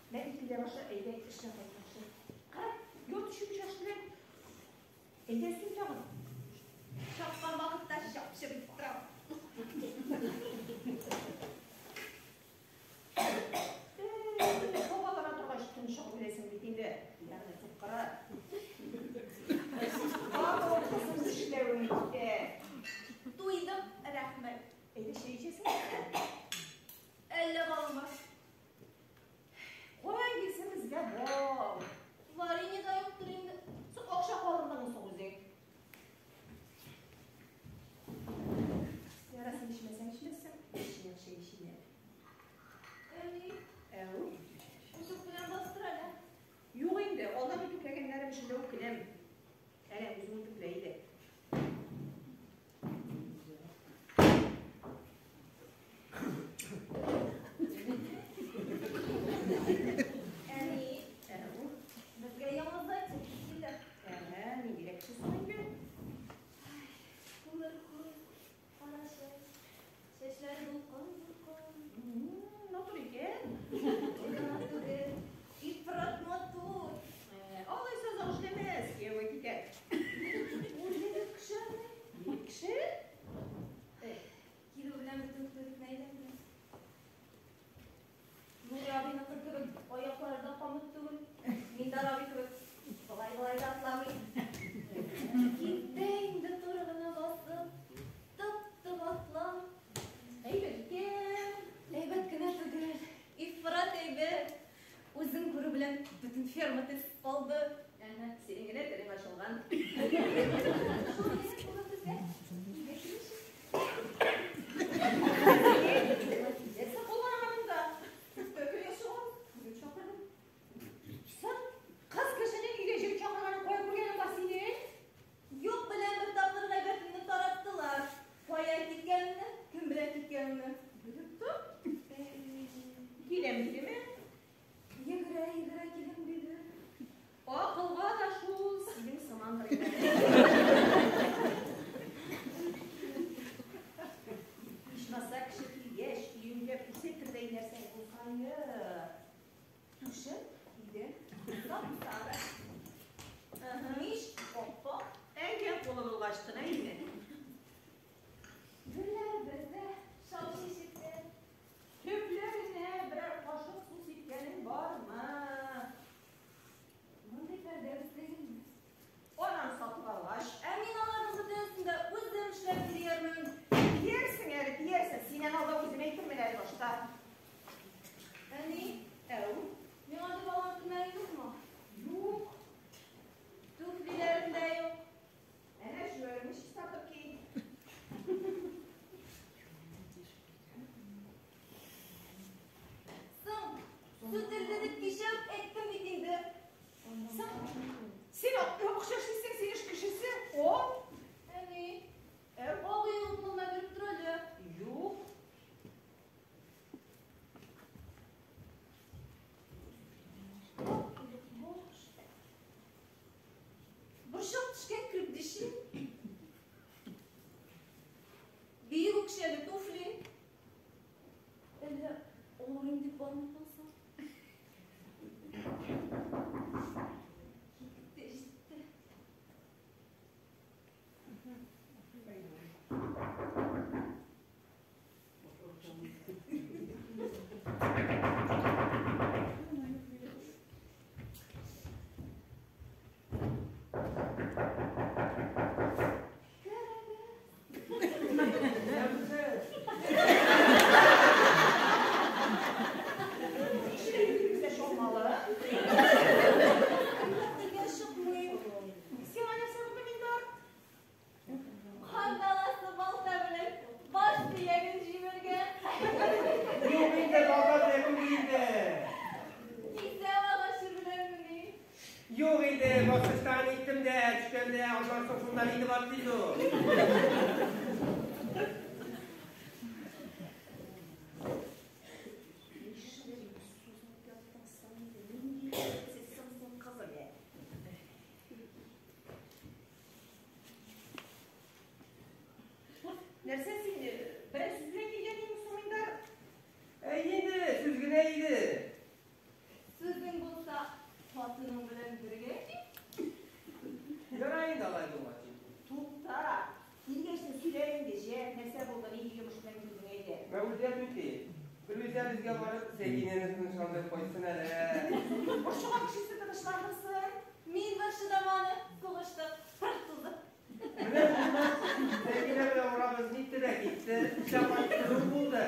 Мә, ит белән аша, әйдә, эштән кайтканчы. Кара, йорт чүмеч аш белән. Әйдә, өстен тагын. Чапкан вакытта чап-чып итеп торам. Һавалана торгач, тынчыгып үләсең бит инде. Ягъни суккыра. Тагын кызым эшләвең китә. Туйдым, рәхмәт. Әйдә, чәй эчәсең? Әллә балың бар. Каян килсен безгә бал? Варенье да юктыр инде. Соң акча калдырдыңмы соң үзең? Бөтен ферма телсез калды. Әнә, синең генә телең ачылган. Шул кирәк булыр безгә. Өйгә килешеп. Нәрсә куллана монда? Көлә шул. Үзем чакырдым. Соң, кыз кешенең өйгә җегет чакырганын кая күргәнең бар синең? Юк белән бер тапкыр гайбәтемне тараттылар. Кая киткәнемне, кем белән киткәнемне белеп тор. Киләм дидеме? Йөгерә-йөгерә киләм диде. Акылга да шул синең сымандыр инде. Ичмаса кеше килгәч, өеңдә күрсәтердәй нәрсәң булсае. Түшәм, идән, сап-сары. Мич, аппак. Әңгәм кулы булгач кына инде. Гөлләребез дә шау чәчәктә. Төпләренә берәр кашык су сипкәнең бармы? Мондый пәрдә бездә. Анам сатып алгач. Ә мин аларның бөтенесен дә үзем эшләп бирермен. Диярсең әле, диярсең. Синнән алда үзем әйтермен әле башта. Әни, Әү? миңа дип алган күлмәгең юкмы? Юк. Туфлиләрем дә юк. Әнә чүәреңне чистартып ки. Соң, сүтелде дип кичә үк әйттем бит инде. Соң, син акча эшлисең, син эш кешесе. О! Әни, Әү? абыеңның кулына биреп тор әле. Юк. Баш. Борчак төшкән крепдешин. Биек үкчәле туфли. Әллә авырыйм дип бармый калсам? Китте, җитте. Исәнмесез? Нишләп йөрибез чалмалы? Телгә чыкмыйм. Сиңа нәрсә булды, Миндар? Кан баласы балта белән баш сөяген җимергән. Юк инде, балта белән түгел инде. Кисәү агачы беләнмени? Юк инде, баскычтан иттем дә, төшкәндә, аннан соң шуннан инде атлый ул. Нишләп сузылып яттың соң инде? Нинди хәлсезсең син, кызым, ә? Нәрсә син, берәр сүз белән килгән идең соң, Миндар? Әй инде, сүз генә иде. Сүзең булса, хатының белән бергә кил. Ярай инде алай булгач. Тукта. Килгәч тә сөйлә инде, җә, нәрсә булды, нинди йомыш белән килдең әйдә. Мәүлидә түти, Гөлүзә безгә барып, Сәкинәне тынычландырып кайтсын әле. Борчыган кешесе тынычландырсын. Мин борчыдым аны, сугыштык, пыр тузып. Менә шуннан Сәкинә белән арабыз нитте дә китте, эшләп кайттыру булды.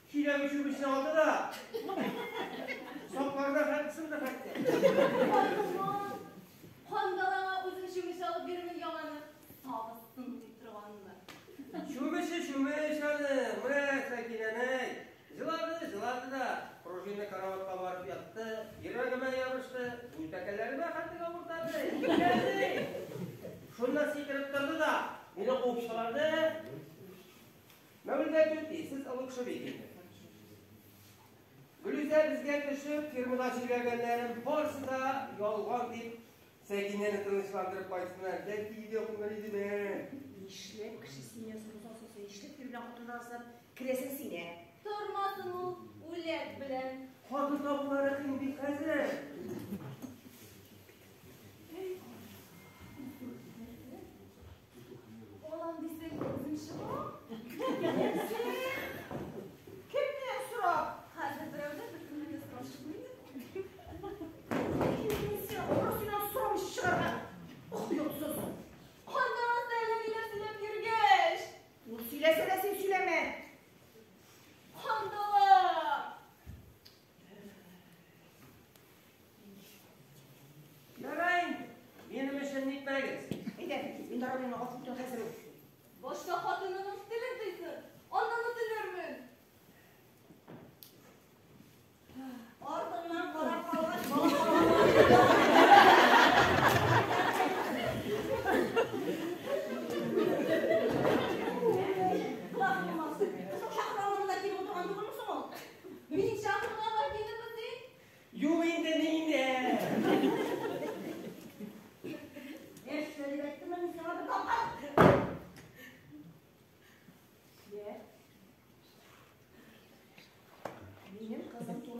Чиләге чүмечне алды да, сапларына хәл сынды хәтта. Кайтман. Кан балаңа үзем чүмеч алып бирмен яңаны. Сагызсын дип торганны. Чүмече чүмеч аны, менә Сәкинәнең. Җылады, җылады да, пружина караватка барып ятты, йөрәгемә ябышты, бүтәкәләремә хәтле авыртады. Икәне. Шуннан сикереп торды да, мине куып чыгарды. Мәүлидә түти, сез олы кеше бит инде. Гөлүзә безгә төшеп, фермада сөйләгәннәрем барысы да ялган дип, Сәкинәне тынычландырып кайтсыннар. Бәлки өйдә кунар идеме? Нишләп кеше семьясын бозасың син? Нишләп ир белән хатын арасына керәсең син, ә? Тормасын ул үләт белән. Хатын табулары кыен бит хәзер. Алам дисең, үзем чыгам. Нәрсә? Кемнән сорап? Хәзер берәү дә беркемнән дә сорап чыкмый инде. Син синнән сорамыйча чыгарга. Ох, оятсыз. Кан баласы әллә ниләр сөйләп йөргәч. Ул сөйләсә дә син сөйләмә. Кан бала!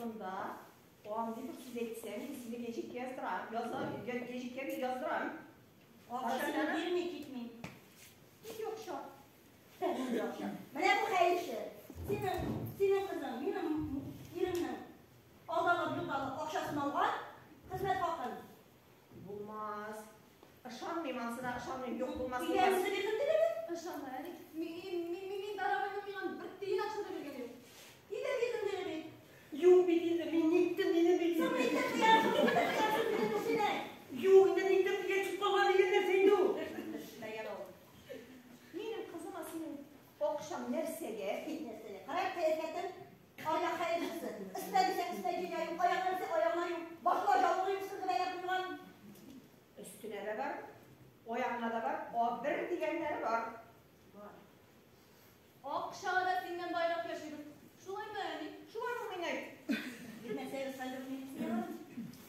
Турында андый бер сүз әйтсәң, мин сине гәҗиткә яздырам. Гәҗиткә мин яздырам. Акчаны бирми китмим. Нинди акча? Нинди акча? Менә бу хәерче. Синең кызың, минем иремнең алдалап югалып акчасын алган, хезмәт хакын. Булмас. Ышанмыйм ансына, ышанмыйм. Юк, булмас. Өйгә үзе бирдем дидеме? Ышанма, әни. Мин Дарабайның миңа бер тиен акча да биргәне юк. Өйгә бирдем диде бит. Юк бит инде, мин ниттем дидем бит. Соң ниттем дигән, соң ниттем дигән сүз бит инде синең. Юк инде, ниттем дигән сүз калган дигән нәрсә инде ул. Эшләгән ул. Минем кызыма синең акчаң нәрсәгә? Нәрсәгә? Карак кыяфәтен, аяк хәерчесе. Өстә дисәң, өстә кигән юк, аягына дисәң, аягына юк. Башына жаулыгы юк, сырты бәйләп куйган. Өстенә дә бар, аягына да бар, а бер дигәннәре бар. Бар. Акчага да синнән байрак яшибез. Шулаймы, әни? Шулаймы, мин әйт? Бирмәсәгез, хәзер милиция барыр.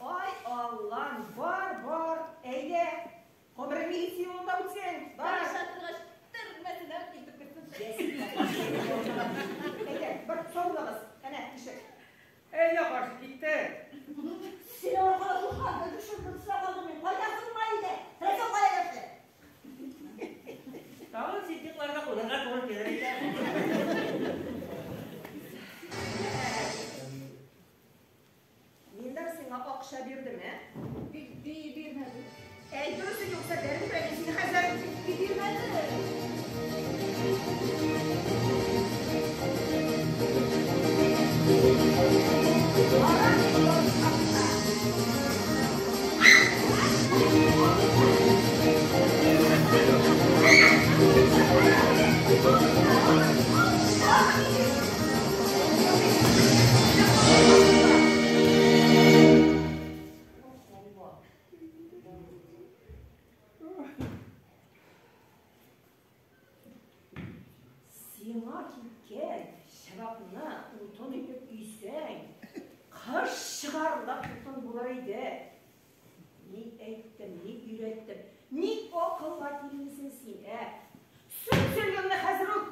Ай, Аллам, бар, бар, әйдә. Гомерең милиция юлында үтсен. Бар. Тырыша торгач, төрмәсенә илтеп кертсен. Әйдә, бер саулыгыз. Әнә, ишек. Әйдә, каршы китте. Сине аркада шушкан, төшеп төшә калдым мин. Кайда кызым иде? Телефон кая яште? Тагын Сиддикларда кунарга туры килер иде. Миндар сиңа акча бирдеме? Бирмәде. Әй, дөресе юкса бәреп бирәм сине хәзер. Бирмәде. Сиңа киткән шәрабны утын итеп өйсәң, кыш чыгарлык утын булыр иде. Ни әйттем, ни өйрәттем, ни акылга килмисең син, ә? Сүт сөлгеңне хәзер үк.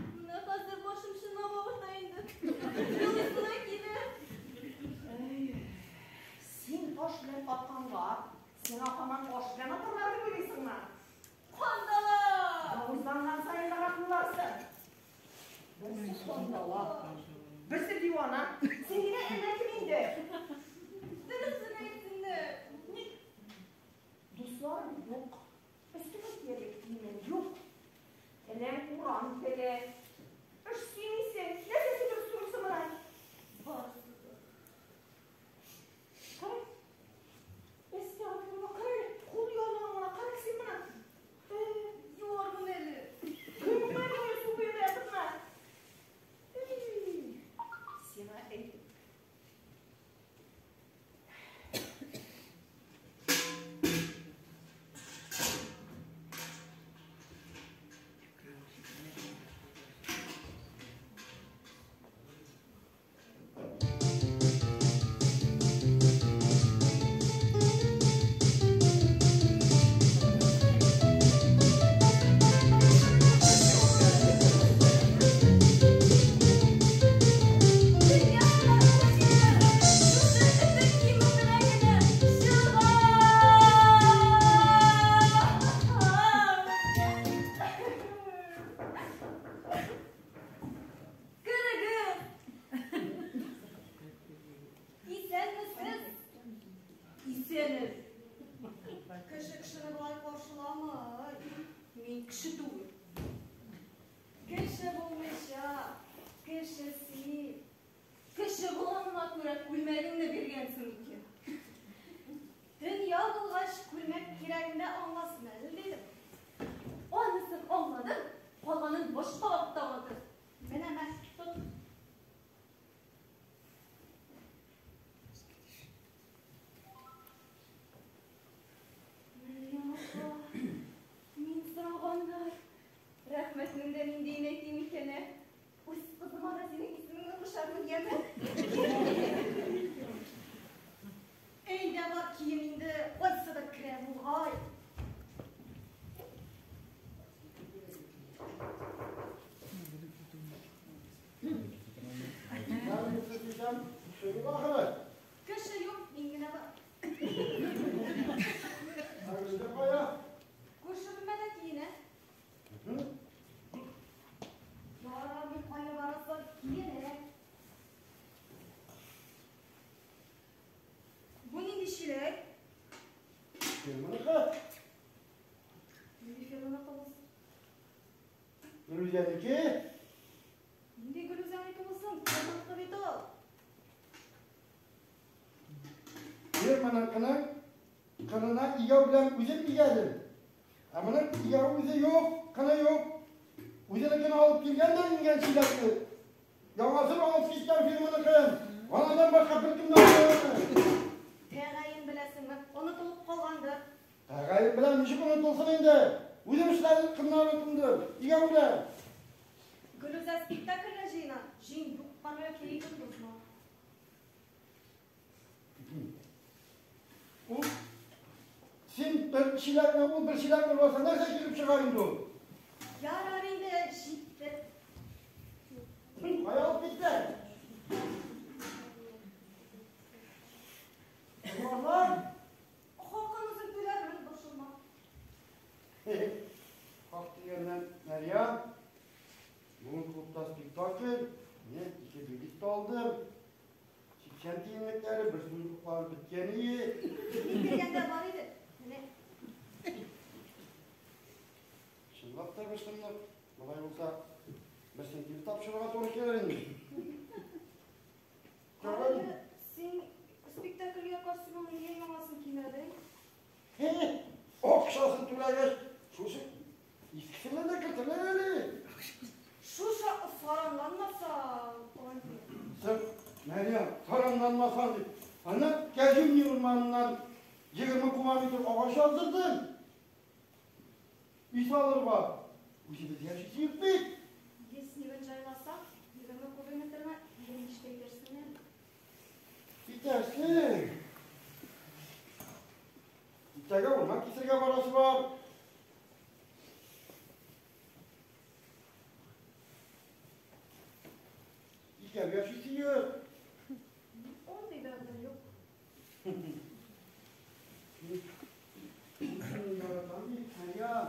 Менә хәзер башым чынлап авырта инде. Елыйсына килә. Әй, син таш белән атканга, сиңа һаман таш белән атарлар дип уйлыйсыңмы? Кандала! Явызланган саен да рахмларсың. Берсе кандала, берсе дивана. Син генә әллә кем инде? Дөресен әйтсеннәр. Ник? Дусларым юк. Өстемә киярлек киемем юк. Энем урам теле. Эш сөймисең. Нәрсәсе дөрес түгел соң моның? Барысы да. Кара. Әстәгъфирулла, кара әле. Кул яулыгың гына, кара син моны. Юармын әле. Көннәр буе су буенда ятыпмы? Килсәм, кеше юк ахыры. Кеше юк, мин генә бар. Ә Гөлүзә кая? Күрше бүлмәдә киенә. Ярар, мин кая барасың, киенә. Бу нинди чиләк? Фирманыкы. Нинди фирманыкы булсын? Гөлүзәнеке. Нинди Гөлүзәнеке булсын? Фирманыкы бит ул. Фирманыкының кынына игәү белән үзем игәдем. Ә моның игәү үзе юк, кыны юк. Үзенекен алып килгән дә ингән чиләкне. Яңасын алып киткән фирманыкын. Анадан башка беркем дә алмады. Тәгаен беләсеңме? Онытылып калгандыр. Тәгаен белән ничек онытылсын инде? Үзем эшләдем, кыннары тынды. Игәү белән. Гөлүзә спектакльгә җыена. Җыен юк-барга кәефен бозма. Ул син бер чиләкне, ул бер чиләкне булса, нәрсә килеп чыга инде ул? Ярар инде, җитте. Кая алып китте? Урлар. Хакын үзем түләрмен, борчылма. Хак дигәннән, Мәрьям, бүген клубта спектакль, мин 2 билет тә алдым. 80 тиенлекләре, бер сумлыклары беткән ие. Мин кергәндә бар иде. Менә. Чынлап та бер сумлык. Болай булса, берсен кире тапшырырга туры килер инде. Әле син спектакльгә костюмыңны нигә яңасын кимәдең? Акчасын түләгәч, шушы искесен дә кертерләр әле. Шушы саранланмаса, Син, Мәрьям, саранланмасаң дип, аны Кәҗүнни урманыннан 20 кубометр агач алдырдым. Өй салырга. Үзебез яшисе юк бит. Леснигын җайласаң, 20 кубометрны 25 тә итәрсең әле. Итәрсең. Иртәгә урман кисергә барасы бар. Икәү яшисе юк. Андый бәгъдә юк. Мин яратам бит, Мәрьям.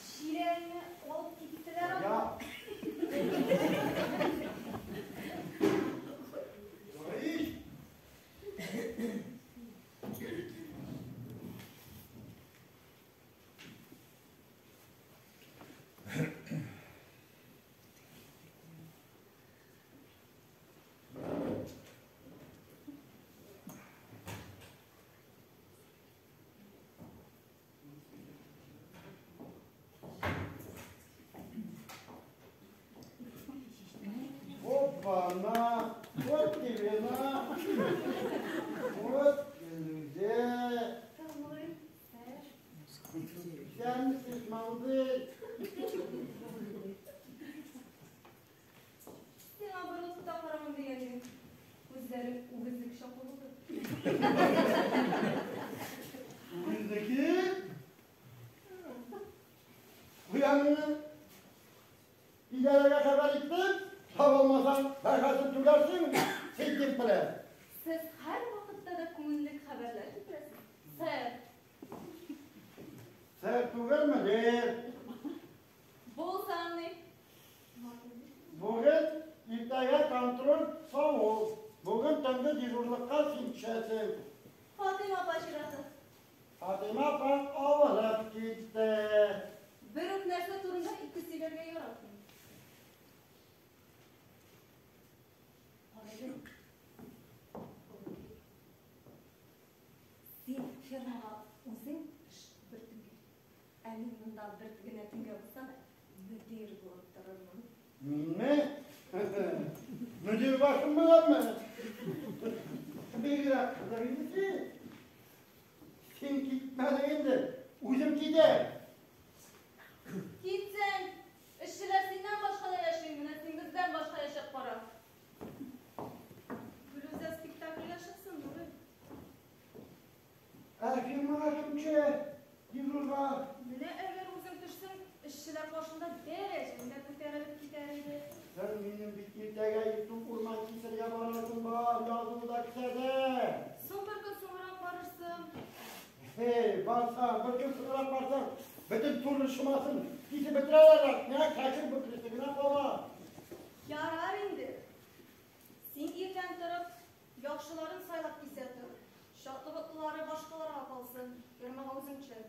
Чиләгеңне алып киттеләр аны. Я. Ярый. Опа-на! Вот тебе на! Вот Гөлүзә! Тыңлыйм, сэр. Исәнмесез, малды! Сиңа борылып та карамам дигән идем. Күзләрең үгезнеке чаклы булды. Үгезнеке? Куянны идарәгә хәбәр иттем. Таба алмасаң, бәһасен түләрсең, син дип беләм. Сез һәр вакытта да күңелле хәбәрләр китерәсез, сэр. Сэр түгелме, дер. Булсаң ни? Бүген иртәгә контроль савыл. Бүген төнге дежурлыкка син төшәсең. Фатыйма апа чираты. Фатыйма апа авырып китте. Бер үк нәрсә турында ике сөйләргә яратмыйм. Син фермага үзең төш бер төнгә. Ә мин монда бер генә төнгә булса да мөдир булып торырмын. Минме? Мөдир башым буламы? Бигрәк кызык инде син. Син китмәдең инде, үзем китәм. Китсәң, эшчеләр синнән башка да яши, менә син бездән башка яшәп кара. Гөлүзә спектакльгә чыксын, Нурый. Ә фирмага кем төшә? Дежурга. Менә әгәр үзең төшсәң, эшчеләр каршында дәрәҗәң дә күтәрелеп китәр иде. Син минем бит иртәгә иртүк урман кисергә Hey, барсаң, бер көн соңрак барсаң, бөтен туры шомасын кисеп бетерәләр. Миңа кәкре бөкресе генә кала. Ярар инде. Син иртән торып, яхшыларын сайлап кисә тор. Шатлы-ботлылары башкаларга калсын. Фермага үзең төшер.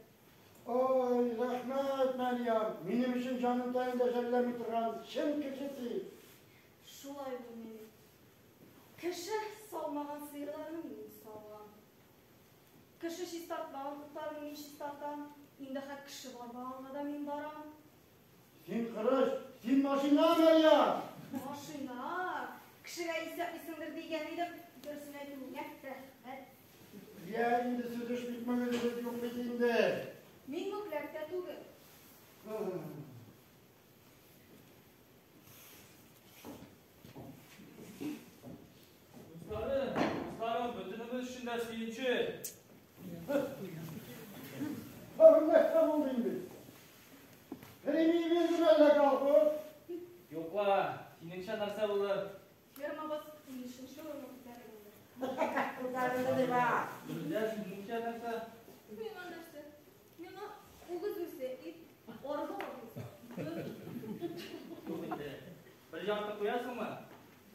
Ой, рәхмәт, Мәрьям. Минем өчен җаның тәнеңдә жәлләми торган чын кеше син. Шулай булмый бит. Кеше саумаган сыерларны мин савам. Кеше чистартмаган утларны мин чистартам. Инде хәт кеше бармаганга да мин барам. Син кырыш, син машина, Мәрьям. Машина! Кешегә исәплисеңдер дигән идем. Дөресен әйтү нәкъ рәхмәт. Я инде сүзеш битмәгез юк бит инде. Мин мүкләк тә түгел. Дусларым, дусларым, бөтенебез өчен дә сөенче. Тагын нәрсә булды инде? Премия бирдеме әллә колхоз? Юк ла, синеңчә нәрсә булыр? Фермабыз унбишенче урынга күтәрелде. Күтәрелде дип, а. Гөлүзә, синеңчә нәрсә? Миңа нәрсә? Миңа үгез үлсә ит, арба үлсә ит. Юк инде. Бер ярты куясыңмы?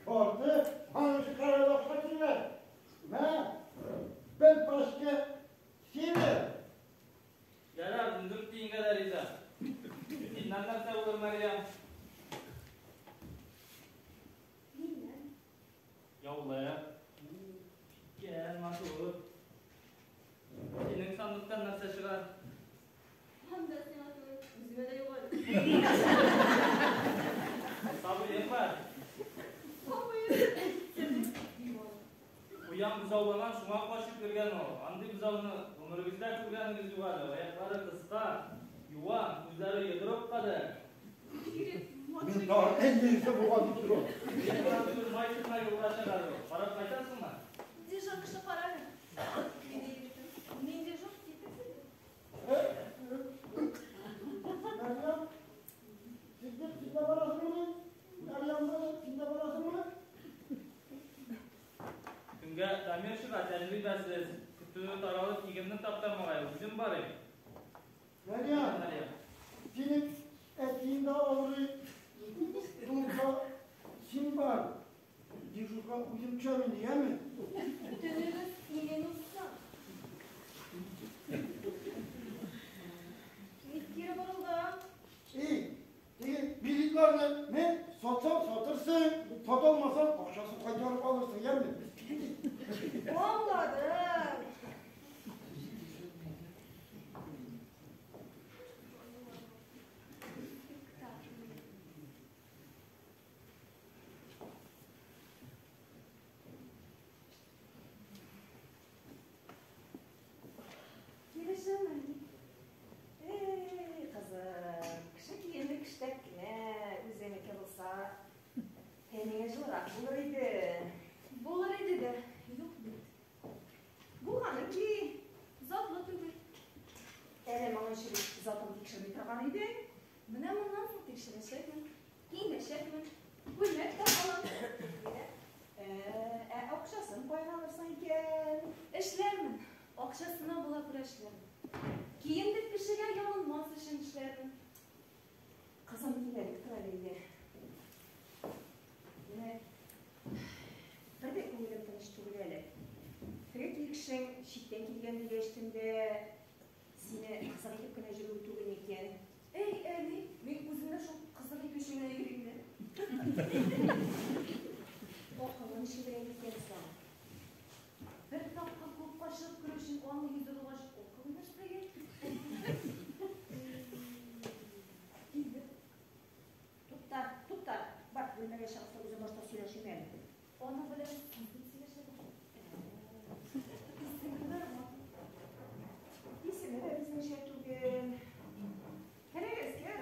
Ярты? Аның өчен кәрәз акча кирәк. Мә, бер пачка север. Ярар, 14 тиенгә дә риза. Синнән нәрсә булыр, Мәрьям? Миннән. Яулык. Чиккән, матур. Синең сандыктан нәрсә чыгар? Анда сиңа түгел, үземә дә юк әле. Сабыең бар. Сабыем. Куян бозаулаган, шуңа качып йөргән ул. Андый бозауны гомерегездә күргәнегез юк әле. Аяклары кыска, юан, күзләре йодрык кадәр. Мин тагын әллә нәрсә булган дип торам. Бер түгел, май чыкмай юлга чыгар ул. Карап кайтасыңмы? Дежур кеше кара әле. Мин дежур, син. Мәрьям, син дә син дә барасыңмы? Мәрьям, син дә барасыңмы? Көнгә Дамир чыга, тәҗрибәсез. Көтүе таралып, игенне таптамагай, үзем барыйм. Мәрьям, Мәрьям. синең әтиең дә авырый. Тулса, син бар. Дежурга үзем төшәм инде, яме? Төнегез имин узсын. Ник кире борылдың? Эй, теге билетларны мен сатсам сатырсың, сата алмасаң акчасын кайтарып алырсың, яме? Аңладым. Килешәме? Эй, кызым, кеше киеме кештәк кенә, үзеңнеке булса, тәнеңә җылырак булыр иде. Булыр иде дә, юк бит. Булганын ки. Затлы түгел. Әле моңынчы бит затын тикшерми торган идең. Менә моннан соң тикшерәчәкмен, киенәчәкмен, күлмәк тә алам. Ә акчасын каян алырсың икән? Эшләрмен, акчасына була күрә эшләрмен. Кием дип кешегә ялынмас өчен эшләрмен. Кызым, кил әле, тор әле өйдә. Менә бер дә күңелем тыныч түгел әле. Теге килешең читтән килгән дигәчтен дә сине кызык итеп кенә йөрүе түгел микән? Эй, әни, мин үзем дә шул кызык итү өчен генә йөрим дә. Акылы ничегрәк икән соң? Бер тапкыр клубка чыгып керү өчен аның йөзе булгач, акылы нәрсәгә? Килде. Тукта, тукта. Бар, бүлмәгә чыгып үзем башта сөйләшим әле. Аның белән син дип сөйләшәбез. Исеме Мәрван. Исеме дә безнеңчә түгел. Хәләгез, кер.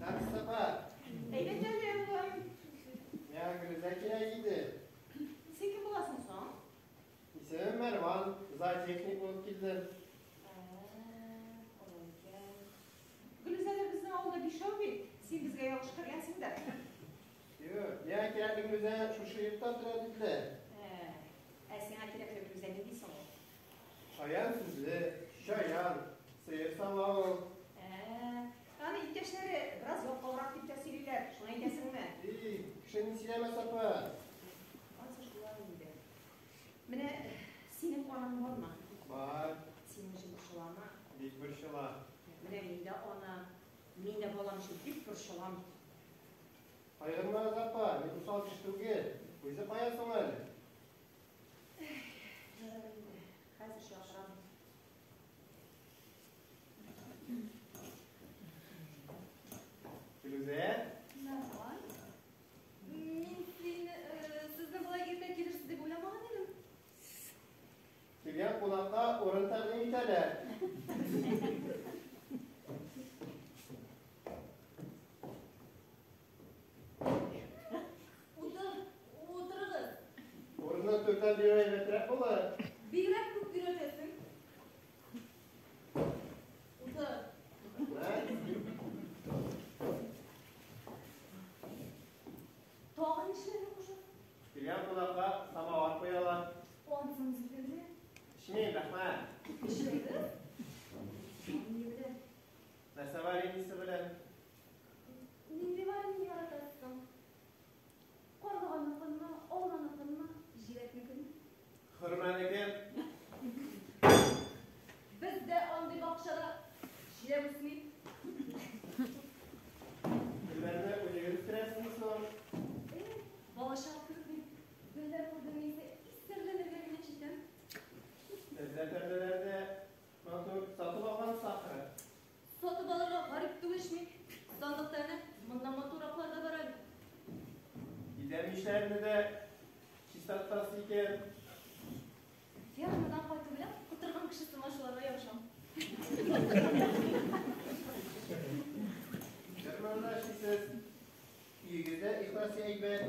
Сәбис апа, Әйбәт әле, улым. миңа Гөлүзә кирәк иде. Син кем буласың соң? Исемем Мәрван, зоотехник булып килдем. Алай икән. Гөлүзәләр безнең авылда бишәү бит. Син безгә ялгыш кергәнсең дә. Юк, миңа кирәкле Гөлүзә шушы йортта тора диделәр. Ә сиңа кирәкле Гөлүзә нинди соң ул? Шаян сүзле, чаян, сыер сава ул. Ә, аны иптәшләре бераз ялкаурак дип тә сөйлиләр. Шуны әйтәсеңме? И, кеше ни сөйләмәс, апа. Ансы шулай инде. Менә синең анаң бармы? Бар. Синең өчен борчыламы? Бик борчыла. Менә мин дә ана, мин дә балам өчен бик борчылам. Кайгырмагыз, апа, мин усал кеше түгел. Үзе кая соң әле? Ярар инде, хәзер чакырам. Филүзә? Нормаль. Мин сине, сезне болай иртә килерсез дип уйламаган идем. Килгән кунакка урын тәкъдим итәләр. Утыр, утырыгыз. Урынны түрдән бирү әйбәтрәк булыр. Бигрәк күп өйрәтәсең. Утыр. Рәхмәт. Тагын нишләргә куша? Килгән кунакка самовар куялар. Ансын үзегезгә. Эчмим, рәхмәт. Эчмәгез. Ни белән? Нәрсә вареньесы белән? Нинди варенье яратасың? Карлыганныкынмы, алманыкынмы, җиләкнекенме? Хөрмәнеке. Бездә андый бакчада җиләк үсми. Гөлләрне үзегез үстерәсезме соң? Балачак кебек бит. Гөлләр күрдем исә исерләнергә генә җитәм. Сездә тәрлеләр дә матур, сатып алган сахар. Сатып алырга гарип түгел мин. Сандыкта әнә моннан матурраклар да бар әле. Идән мичләрне дә чистартасы икән. Фермадан кайту белән котырган кеше сыман шуларга ябышам. Фермада эшлисез. Өегездә ихлас әйбәт.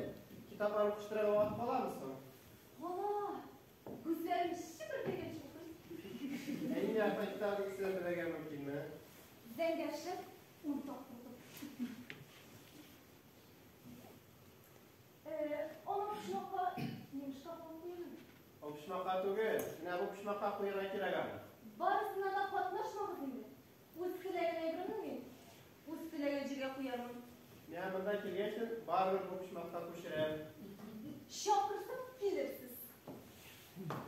Китаплар укыштырырга вакыт каламы соң? Кала! Күзләрем чепердәгәнче укыйм. Ә инде апа китабын исемен белергә мөмкинме? Зәңгәр шәп ун тапкыр укыдым. Аны почмакка немышка куеп куйган. Ул почмакка түгел, менә бу почмакка куярга кирәк аны. Барысына да катнашмагыз инде. Үз теләгән әйберне мин үз теләгән җиргә куярмын. Менә монда килгәч, барыбер бу почмакка күчерәм. Чакырсам килерсез.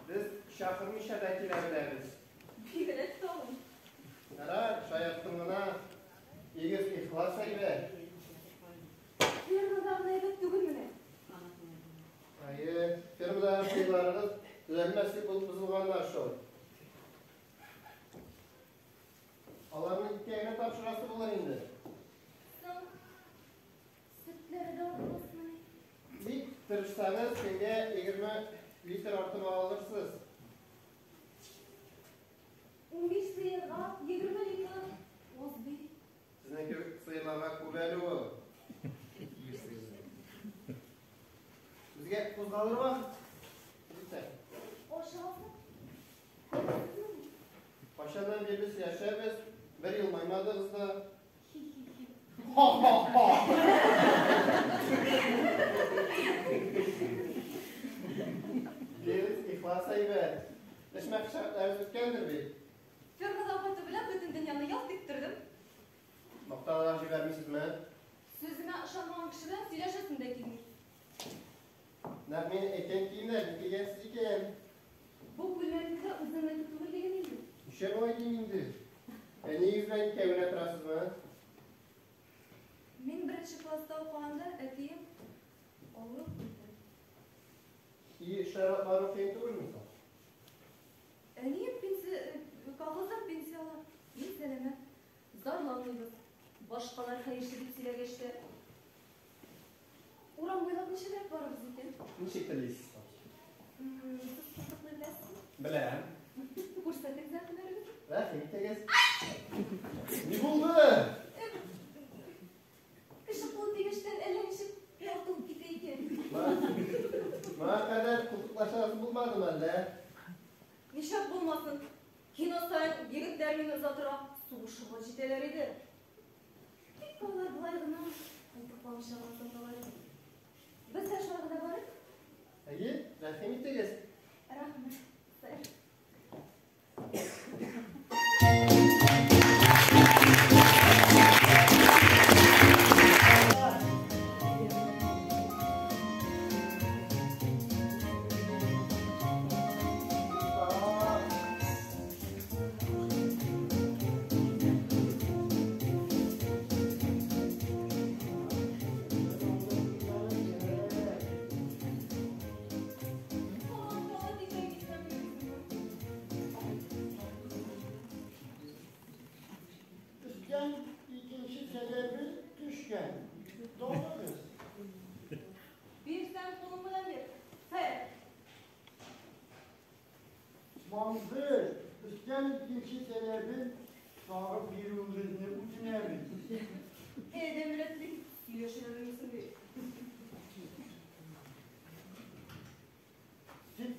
Без чакырмыйча да килә беләбез. Бигрәк тагын. Ярар, шаярттым гына. Егез ихлас әйбәт. Фермада гына әйбәт түгел менә. Әйе, фермадагы сыерларыгыз төзәлмәслек булып бозылганнар шул. Аларны иткә генә тапшырасы булыр инде. Соң, сөтләре дә артмасмыни? Бик тырышсагыз, көнгә 20 литр артып ала алырсыз. 15 сыерга 20 литр аз бит. Сезнең кебек сыерларга күп әле ул. Безгә кузгалыр вакыт. Җитә. Ашыгасың? Кайчаннан бирле сөйләшәбез, бер елмаймадыгыз да. Хи-хи-хи. Ха-ха-ха! Дибез, ихлас әйбәт. Эш мәшәкатьләрегез беткәндер бит. Фермадан кайту белән бөтен дөньяны ялт иттердем. Мактаулар җибәрмисезме? Сүземә ышанмаган кеше белән сөйләшәсем дә килми. Нәкъ мин әйткән киемнәр ни кигәнсез икән? Бу күлмәкне дә үзеңнеке түгел диген инде. Ничә болай дим инде? Әниегез белән икәү генә торасызмы? Мин беренче класста укыганда әтием авырып үлде. Өй эшләре алып бару кыен түгелме соң? Әнием пенсия, колхоздан пенсия ала. Мин сәламәт. Зарланмыйбыз. Башкалар хәерче дип сөйләгәч тә. Урам буйлап ничегрәк барабыз икән? Ничек телисез соң? Сез култыклый беләсезме? Беләм. Күрсәтегез әле һөнәрегезне. Рәхим итегез. Ни булды? Кеше кулы тигәчтән әллә ничек тартылып китә икән. Моңа кадәр култыклашасы булмадымы әллә? Нишләп булмасын? Кино саен егетләр мине озатырга сугышырга җитәләр иде. Тик алар болай гына култыкламыйча гына озаталар иде. Без дә шулай гына барыйк. Әйе, рәхим итегез. Рәхмәт, сэр.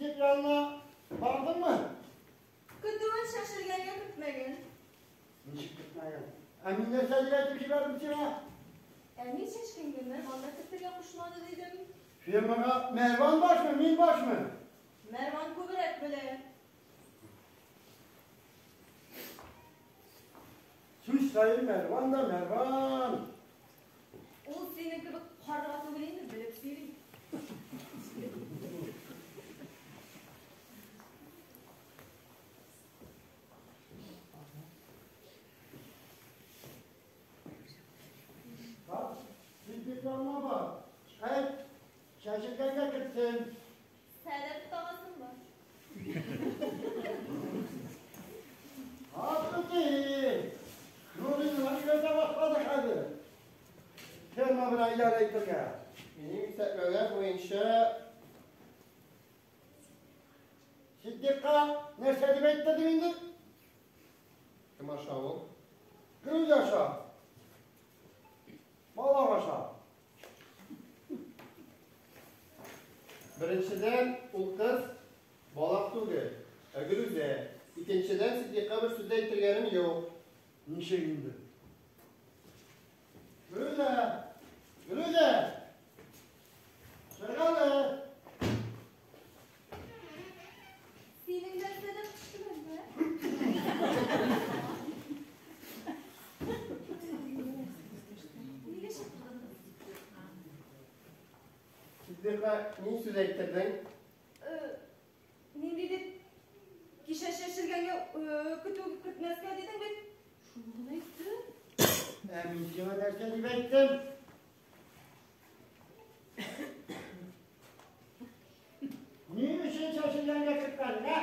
Сиддик янына бардыңмы? Көтүен чәчелгәнгә көтмәгән. Ничек көтмәгән? Ә мин нәрсә дип әйтеп җибәрдем сиңа? Ә мин чәчкәнгә Мәрван да кертергә кушмады дидем. Фермага Мәрван башмы, мин башмы? Мәрван күбрәк белә. Сүз саен Мәрван да Мәрван. Ул синең кебек карга түгел инде, белеп сөйли. Bak, Siddik yanına бар. Әйт, чәчелгәнгә кертсен. Сәдәп тагасың бар. Haklı değil. Nuri'nin өйрәтә башладык хәзер. Ферма белән идарә итәргә. Минем исәпләүләр буенча Сиддикка нәрсә дип әйтте дим инде? Кем аша ул? Гүз аша. Балак аша. Беренчедән, ул кыз балак түгел, ә Гөлүзә. Икенчедән, Сиддикка бер сүз дә әйтергәнем юк. Ничек инде? Гөлүзә! Гөлүзә! Чык әле! Синең дә сәдәп төштеме әллә? Нигә чакырдыгыз? Сиддикка ни сүз әйттердең? Нинди дип? Кичә чәчелгәнгә көтү кертмәскә дидең бит. Шуны гына әйттем. Ә мин сиңа нәрсә дип әйттем? Ни өчен чәчелгәнгә кертмәдең, ә?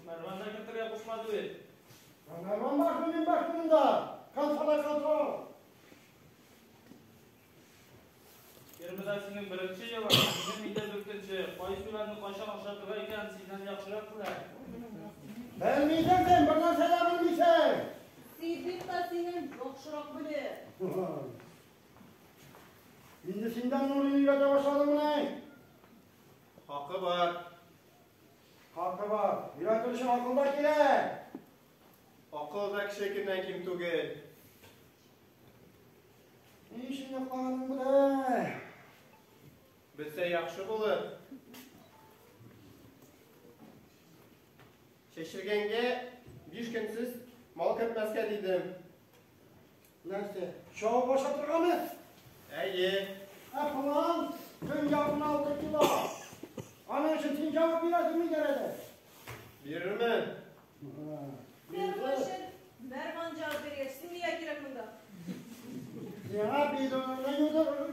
Мәрван да кертергә кушмады бит. Мәрван башмы, мин башмы монда? Консола, консол. Фермада синең беренче елың, минем өйдә дүртенче. Кайсы үләнне кайчан ашатырга икәнен синнән яхшырак белә. Белмисең син, бер нәрсә дә белмисең. Сиддик та синнән яхшырак белә. Инде синдән Нурины өйрәтә башладыңмыни? Хакы бар. Хакы бар. Өйрәтер өчен акыл да кирәк. Акыл да кешенекеннән ким түгел. Ни өчен йоклаганың белә? Белсә яхшы булыр. Чәчелгәнгә 5 көнсез мал кертмәскә дидем. Нәрсә? Чабып ашатыргамы? Әйе. Ә план көн ярымына 6 кило. Аның өчен син җавап бирәсеңме идарәдә? Бирермен. Ферма өчен Мәрван җавап биргәч, син нигә кирәк монда? Сиңа бидоныңны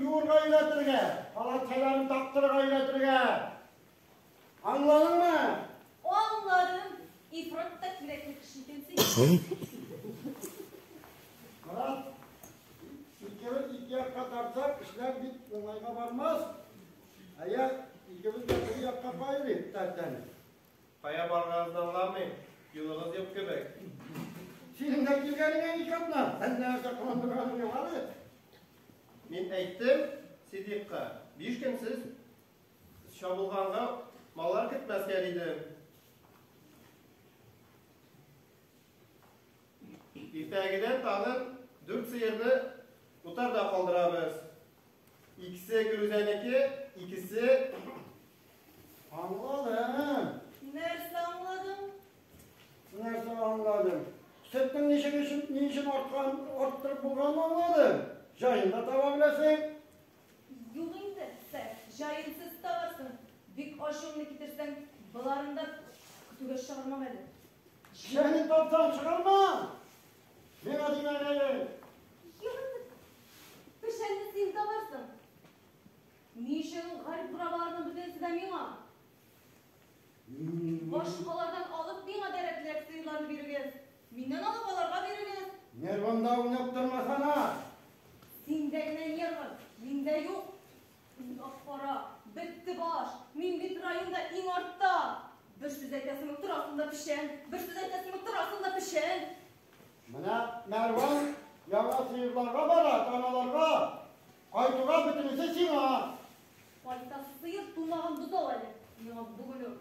юырга өйрәтергә, палатчаларын тактырырга өйрәтергә. Аңладыңмы? Аңладым. Ифрат та кирәкле кеше икәнсең. Морат, икебез ике якка тартсак, эшләр бит уңайга бармас. Әгәр икебез дә бер якка кайрыйк тәртәне. Кая барганыгызны аңламыйм. Юлыгыз юк кебек. Синең дә килгәнеңә ике атна. Әллә нәрсә кыландырганың юк әле. Мин әйттем Сиддикка, 5 көнсез чабылганга маллар кертмәскә дидем. Иртәгедән тагын 4 сыерны утарда калдырабыз. Икесе Гөлүзәнеке, икесе Аңладым. Нәрсә аңладың? Нәрсә аңладым? Сөтнең ничек өчен, ни өчен арткан, арттырып булганын аңладым. Җаен да таба беләсең. Юк инде, сәр, җаенсыз табарсың. Бик ачуыңны китерсәң, боларын да көтүгә чыгармам әле. Печәнен тапсаң чыгарма. Миңа димәгәе. Юк инде, печәнне син табарсың. Ни өчен гарип бурабаларның бөтенесе дә миңа? Башкалардан алып миңа дәрәтләр сыерларны бирегез. Миннән алып аларга бирегез. Нервыңда уйнап тормасана. Синдә генә нервы, миндә юк. Уйлап кара, бетте баш. Мин бит районда иң артта. Бер сүз әйтәсең, торасың да печән. Бер сүз әйтәсең, торасың да печән. Менә Мәрван яңа сыерларга бара, таналарга. Кайтуга бөтенесе сиңа. Кайта сыер тумаган бозау әле. Миңа бүген үк.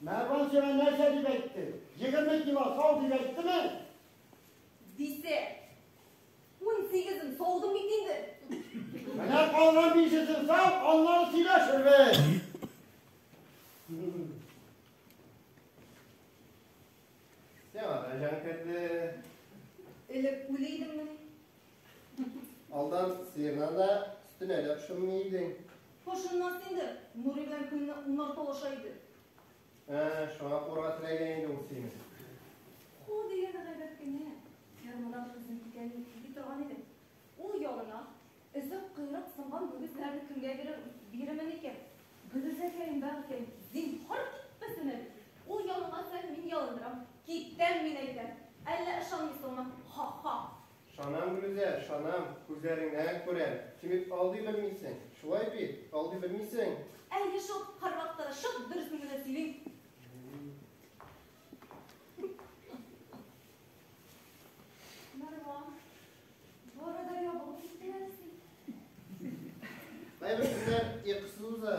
Мәрван сиңа нәрсә дип әйтте? 20 кило сау дип әйттеме? Дисә, 18-ен саудым бит инде. Менә калган 5-сен сау, аннары сөйләшербез. Сиңа да җан керде. Элек үле идеңмени? Алдан сыерына да, сөтенә дә пошынмый идең. Пошынмас инде, Нури белән көненә унар талаша иде. Ә, шуңа курга теләгән инде ул сине. Ху дигәне гайбәт кенә. Фермадан үзем киткән ди торган иде. Ул ялына, өзек койрык сынган мөгезләрне кемгә бирер, бирермен икән? Гөлүзәкәем, бәгырькәем, зинһар китмәсен әле. Ул ялынган саен мин ялындырам. Китәм мин әйтәм. Әллә ышанмыйсыңмы? Ха-ха. Ышанам, Гөлүзә, ышанам. Күзләреңнән күрәм. Син бит алдый белмисең. Шулай бит, алдый белмисең. Әйе шул, һәрвакытта да шып дөресен генә сөйлим. Мәрван, бу арада ябыгып киттең әле син. Кайбер көннәр йокысыз уза.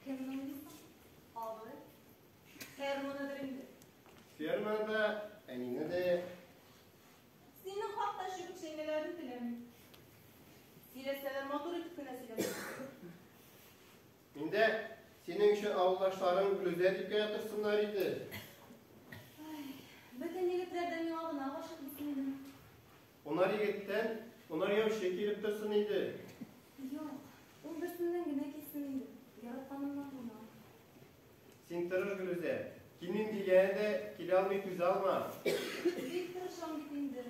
Кемне уйлыйсың? Абый. Ферманыдыр инде. Ферманы да, әнине дә. Синең хакта чүбек чәйнәләрен теләмим. Сөйләсәләр, матур итеп кенә сөйләсеннәр. Мин дә синең өчен авылдашларың Гөлүзә дип кенә торсыннар иде. Ай, бөтен егетләр дә миңа гына гашыйк булсын иде. Унар егеттән унар яучы килеп торсын иде. Юк, ул берсеннән генә килсен инде. Яратканымнан гына. Син тырыш, Гөлүзә. Килмим дигәне дә килә алмый түзә алма. Бик тырышам бит инде.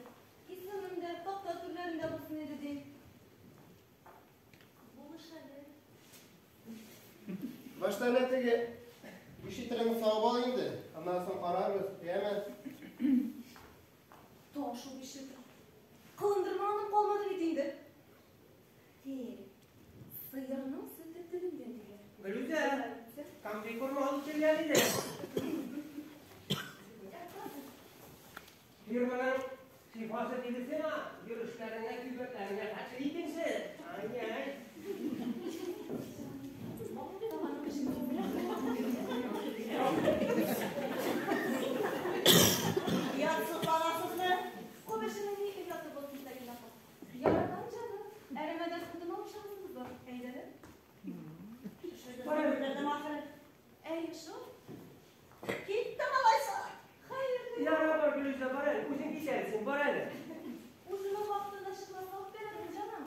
Исемем дә, такта түрләрендә булсын иде, дим. Булыш әле. Башта әнә теге биш литрыңны савып ал инде. Аннан соң карарбыз, яме? Таш ул биш литр. Кылындырмаганым калмады бит инде. Тик, сыерның сөте телендә диләр. Гөлүзә, комбикорм алып килгән иде. Фирманың шифасы диде сиңа, йөрешләреңә, килбәтләреңә хәтле икенче. Ай-яй. Оятсызланасызмы? Күп эшенең ни ояты булсын, Сәкинә апа. Яратам җаным. Әрәмәдән утын алып чыгасыбыз бар. Әйдәле. Барып бетердем ахыры. Әйе шул. Киттем алайса. Хәерле. Ярар, бар, Гөлүзә, бар әле. Үзең кисәрсең, бар әле. Үземә вакытында чыкмаса алып бирермен, җаным.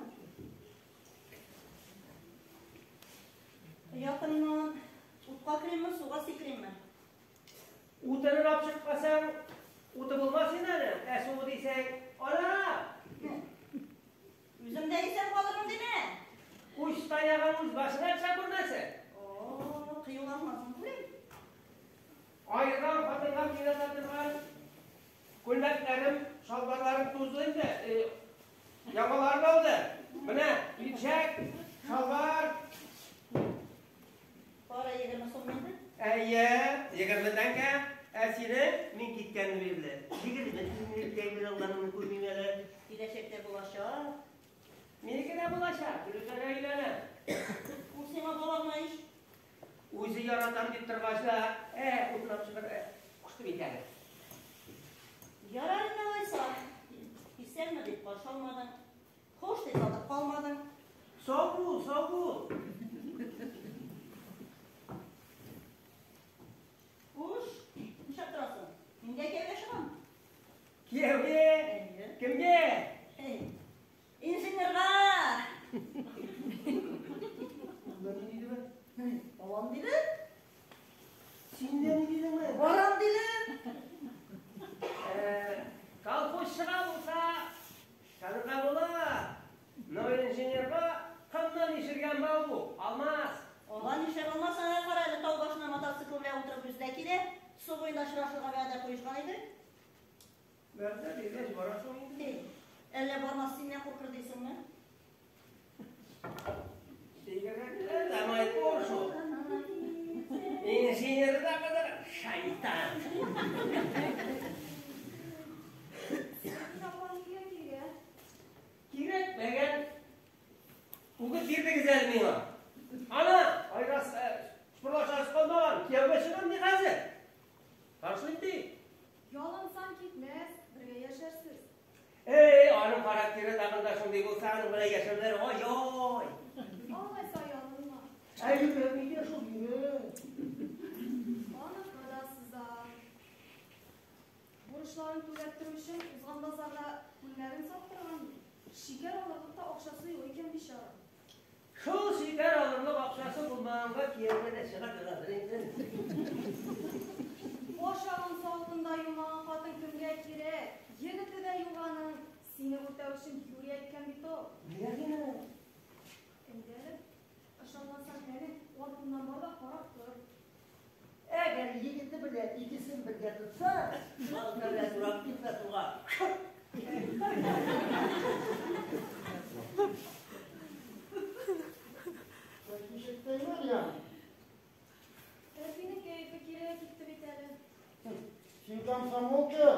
Оятымнан утка керимме, суга сикеримме? Утынын алып чыкмасаң, уты булмас инде аның. Ә суы дисәң, ана! Үзем дә исән калырмын димә. Үз таягың үз башыңа төшә күрмәсен. О, кыюланмасын күрәм. Аерган хатынга килә торган күлмәкләрем, шалбарларым тузды инде. Яңаларын алды. Менә пиджак, шалбар. Пара 20 сум инде. Әйе, 20 тәңкә. Ә синең мин киткәнне бирле 20 тиенлек әйбер алганыңны күрмим әле. Киләчәктә булачак. Минеке дә булачак, Гөлүзәгә өйләнәм. Ул сиңа бала гына ич. Үзе яратам дип торгач та, утын алып чыгар, кушты бит әле. Ярар инде алайса. Исәнме дип каршы алмадың. Хуш дип атып калмадың. Сау бул, сау бул. Хуш, нишләп торасың? Мин дә кияүгә чыгам. Кияүгә? Әйе. Кемгә? Әй, инженерга. Балам диде. Син дә ни дидеңме? Барам дидем. Колхозчыга булса, танырга була. Но инженерга кымнан ишелгән бал бу? Алмас. Ага, нишләп алмас, ана кара әле тау башына мотоцикл белән утырып үзе дә килә. Су буенда очрашырга вәгъдә куешкан иде. Вәгъдә биргәч барасың инде. Эй, әллә бармас синнән куркыр дисеңме? Инженер да кадәр шайтан. Сәкинә апа нигә килгән? Кирәкмәгән үгет бирдегез әле миңа. Ана, Айрас, Шпырлашасы калмаган, кияүгә чыгам ди хәзер. Каршылыйм ди. Ялынсаң китмәс, бергә яшәрсез. Эй, аның характеры тагын да шундый булса, аның белән яшәүләр ай-ай. Алайса ялынма. Әй, йөрәк өйдә шул йөрәк. Аныкы да сыза. Бурычларын түләттерү өчен узган базарда күлмәген саттырган бит. Шикәр алырлык та акчасы юк икән бичара. Шул шикәр алырлык акчасы булмаганга кияүгә дә чыга торгандыр инде. Ашаган савытында юмаган хатын кемгә кирәк? Егете дә юк аның. Сине үртәү өчен юри әйткән бит ул. Нигә генә? Әйдә әле, ышанмасаң әле, артыннан бар да карап тор. Әгәр егете белән икесен бергә тотса, Балта белән урап китмә суга. Ничек Марьям? Әтинең кәефе кире китте бит әле. Син комсомолка.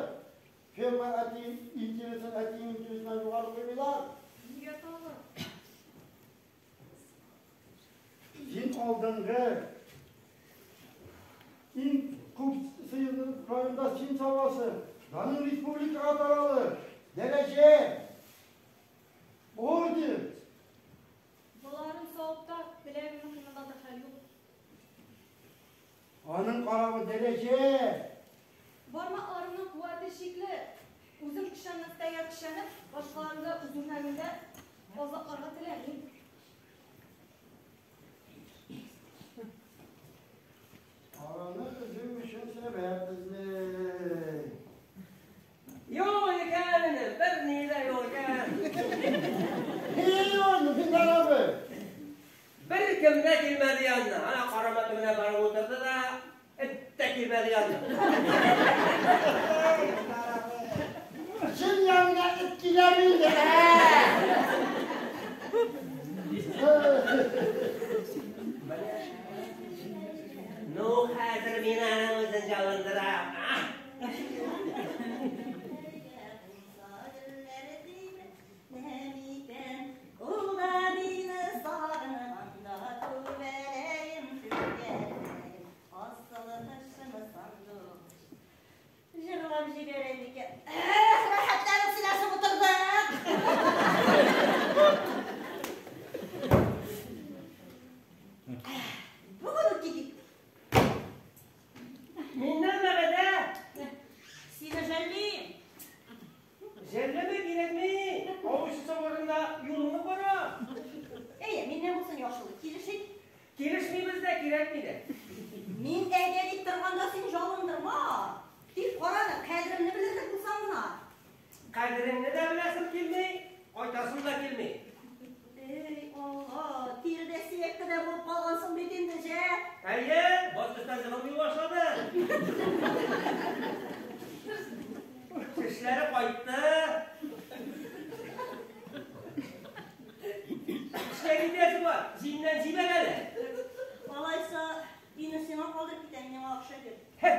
Ферма әти интересын әтиең интересына югары куймыйлар. Нигә тагы? Син алдынгы. Иң күп сыерны районда син савасың. Даның республикага таралыр. Дәрәҗә. Орден. Боларын савып та беләгеңне кыймылдатыр хәл юк. Аның каравы дәрәҗә. Бармакларымның куәте чикле. Үзем көчәнмәстәгә көчәнеп, башкаларны үземнән азапларга теләмим. Араны өзү өчен сәбәп эзли. Юк икән, энем, берни дә юк икән. Эй, Мөхиндәр абый. Бер кем дә килмәде янына. Ана карама төбенә барып утырды да, эт тә килмәде янына. Чын янына эт килә инде. Ну, хәзер мин аның үзен ялындырам. Җырлап җибәрәм икән. Эх, рәхәтләнеп сөйләшеп утырдык. Бүген үк китик. Миннән вәгъдә. Сине жәллим. Жәлләмә кирәкми. Авышысы урында юлыңны кара. Әйе, миннән булсын яхшылык. Килешик. Килешмибез дә кирәкми дә. Мин әйдә дип торганда син жалындырма. Тик караны, кадеремне белерлек булсаң гына. Кадереңне дә беләсем килми, кайтасым да килми. Эй, Алла, тиредә сөяктә дә булып калгансың бит инде, җә. Әйе, баскычтан җыгылмый башлады. Тешләре кайтты. Эшкә китәсе бар, җиңнән җибәр әле. Алайса, өйне сиңа калдырып китәм, миңа акча бир. Һе,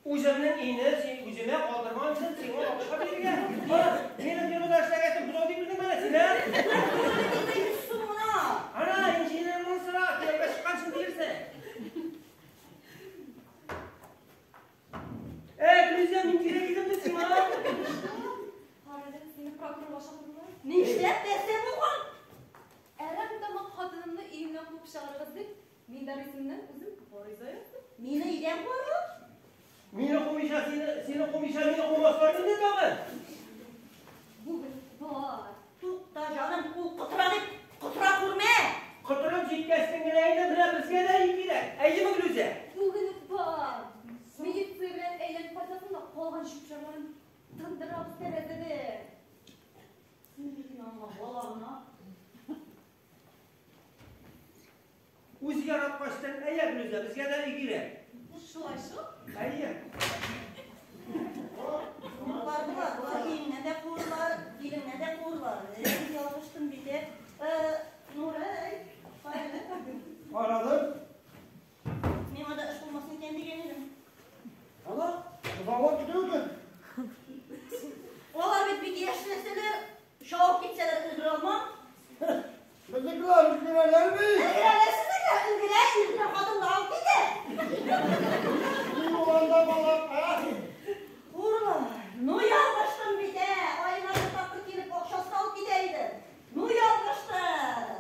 үземнең өйне син үземә калдырмамсың, сиңа акча бирергә. Ана, минем фермада эшләгәнсең, бозау дип белдең менә син, ә? Инде 100 сум гына. Ана, инженерның сыра, кияүгә чыккансың диерсең. Ә, Гөлүзә, мин кирәк идемме сиңа? Карале, сине прокурорга чакырдылар. Нишләп нәрсә булган? Әрәм тамак хатынымны өемнән куып чыгарыгыз дип, мин дә исемнән үзем гариза яздым. Мине өйдән куарга? Мине кумыйча, сине кумыйча, мине кумаслар инде тагын. Бүген бар. Тукта, җаным, ул котыра дип, котыра күрмә. Котырып җиткәчтен генә инде менә безгә дә өй кирәк. Әйеме, Гөлүзә? Бүген үк бар. Милиция белән әйләнеп кайтасың да калган чүп-чарларын тындырабыз тәрәзәдә. Син бит аңа бала гына. Үзе яраткачтан, әйе, Гөлүзә, безгә дә өй кирәк. Шулай шул. Әйе. Болар, болар, болар өеңнән дә куырлар, илеңнән дә куырлар. Эй, ялгыштым бит. Нурай, карале. Карадым. Миңа да эш булмасын икән дигән идем. Ана, бозаулар көтү көт. Алар бит бик яшь нәрсәләр, чабып китсәләр өлгерә алмам. Безнекеләр өлгерәләр бит. Өлгерәләр сезнекеләр. генә өлгерә, иренә хатынны алып китә. Мин анда бала, а? Урлар, ну ялгыштым бит, ә! Аена бер тапкыр килеп акчасын алып китә иде. Ну ялгыштым.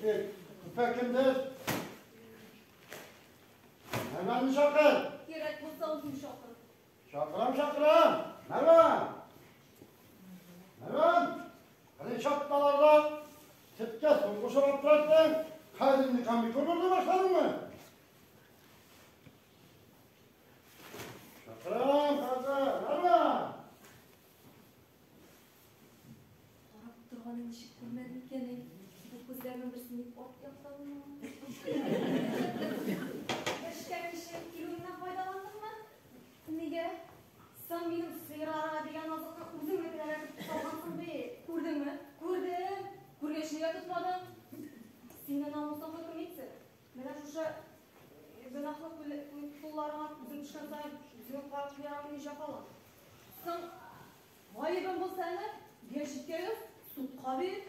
Көпә-көндез. Мәрвәнне чакыр. Кирәк булса үзем чакыр. Чакырам, чакырам. Мәрвән! Мәрвән! Кырын чапталарда сөткә су кушып аптыраттың. Хәзер инде комбикорм урлый башладыңмы? Чакырам, хәзер. Мәрвән! Карап торганын ничек күрмәдем икән, әй? Бу күзләрнең берсен ник ат яктадымы? Эшкә кеше килүеннән файдаландыңмы? Нигә? Син минем сыерларга дигән азыкны үзең генә салгансың бит. Күрдеңме? Күрдем. Күргәч нигә тотмадың? Синең намусың хөкем итсен. Менә шушы гөнаһлы кулларыңа үзең төшкән саен үзеңә карап куярга мин җәфалам. Соң гаебең булса әнә, гәҗиткә яз, судка бир.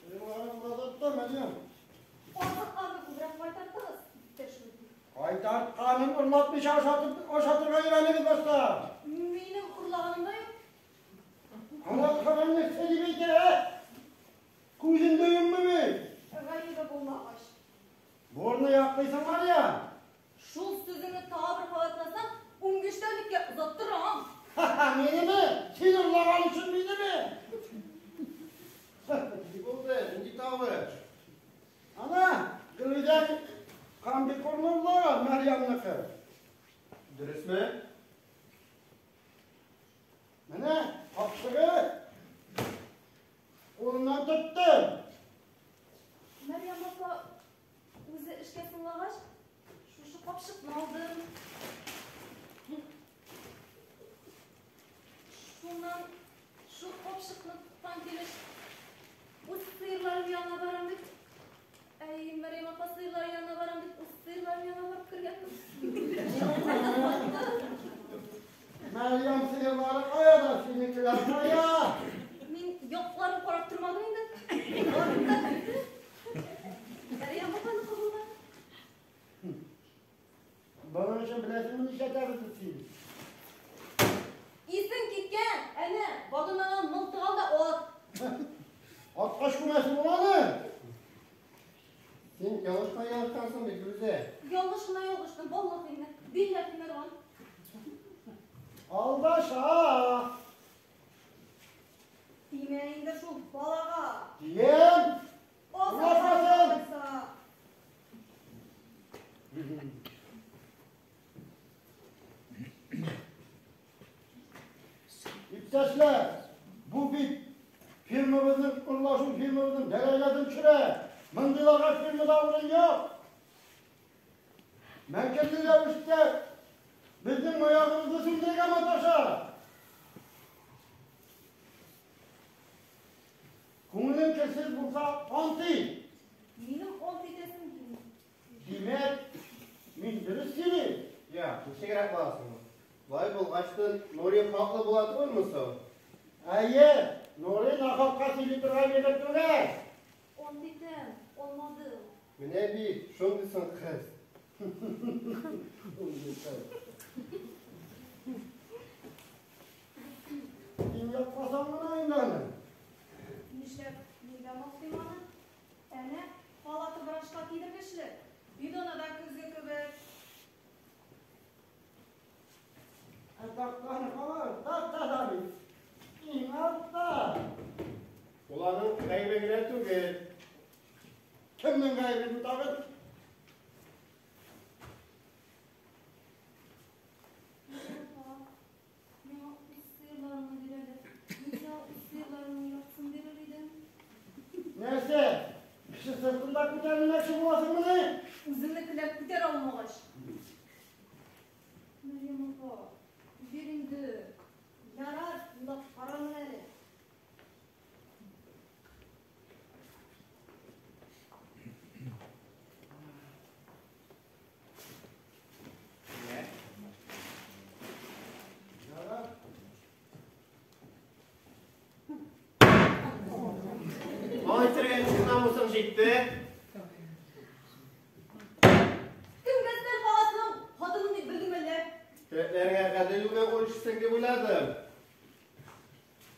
Сыерларың урлатты, Мәрьям. Азыкларны күбрәк кайтартыгыз, иптәш мөдир. Кайтартканын урлатмыйча ашатырга өйрәнегез башта. Минем урлаганым да юк. Кара кара нәрсә дип әйтә, ә? Күзеңдә йоммы бит? Гаебе булмагач. Борны яклыйсың, Марьям. Шул сүзеңне тагы бер кабатласаң, 15 тәүлеккә озаттырам. Ха-ха, минеме? Син урлаган өчен минеме? Ни булды? Нинди тавыш? Ана, Гөлүзәң комбикорм урлаган Мәрьямныкы. Дөресме? Менә капчыгы. Кулыннан тоттым. Мәрьям апа үзе эшкә соңлагач, шушы капчыкны алдым. Шуннан шул капчыкны тоткан килеш үз сыерларым янына барам дип, әй, Мәрьям апа сыерлары янына барам дип, үз сыерларым янына барып кергәнмен. Мәрьям сыерлары кая да, синекеләр кая? Мин якларын карап тормадым инде. Бардым да. Мәрьям апаныкы булган. Моның өчен беләсеңме нишләтәбез без сине? Исең киткән, әнә, баганадан мылтык ал да ат. Аткач күмәсе була. Син ялгыш кына ялгышкансың бит, Гөлүзә. Ялгыш кына ялгыштым, валлаһи инде. Билләһи Мәрван. Алдаша. Тимә инде шул балага. Тием. Азык. Иптәшләр, бу бит фирмабызның, урлашу фирмабызның дәрәҗәсен төшерә. Мондыйларга фирмада урын юк. Мәкерле рәвештә безнең маягыбызны сүндерергә маташа. Күңелең керсез булса, ант ит. Минем ант итәсем килми. Димәк, мин дөрес сөйлим. Я, ничегрәк буласың? Болай булгачтын Нури хаклы була түгелме соң? Әйе, Нури нахакка сөйли торган егет түгел. Ант итәм, алмадым. Менә бит, шундыйсың кыз. Син якласаң гына инде аны. Нишләп нигә мактыйм аны? Әнә, халаты врачка кидергечле. Бидоны да көзге кебек. Ә тактаны калыр, такта да бит. Иң артта. Ул аның гаебе генә түгел. Кемнең гаебе бу тагын? Апа, миңа үз сыерларымны бир әле. Мин сиңа үз сыерларымның яртысын бирер идем. Нәрсә? Кеше сыртында Көчләп күтәрмәкче буласыңмыни? Үземне теләп күтәрә алмагач. Мәрьям апа, бир инде. Ярар, уйлап карармын әле. Ярар. Малай итергә намусың җитте. Кемгә сәл кагасың? Хатының дип белдең әллә? Теләкләреңә гадел белән үлешсең дип уйладым.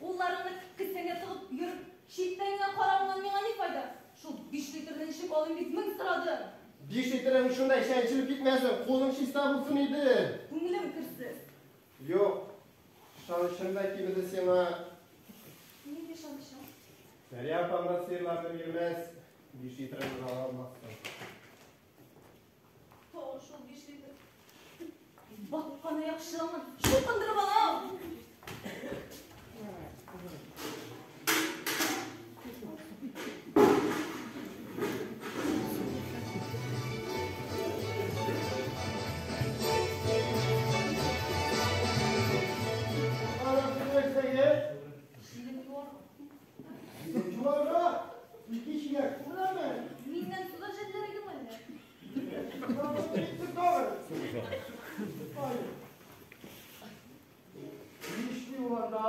Улларыңны кесәңә тыгып йөреп, читтән генә каравыңнан миңа ни файда? Шул 5 литрны ничек алыйм дип мең сорадым. 5 литрең шундай чәнчелеп китмәсен, кулың чиста булсын иде. Күңелем керсез. Юк, ышанычым да кимеде сиңа. Нинди ышанычың? Мәрьям апам да сыерларны бирмәс, 5 литрыңны ала алмассың. Тагын шул 5 литр. Батканы яхшымын, чукындырып алам. Карап йөрсәгез, Чиләк юарга. юарга ике чиләк күрәме? Миннән су да жәлләр идең әллә? Китте тагын. Ай. Нишли ул анда?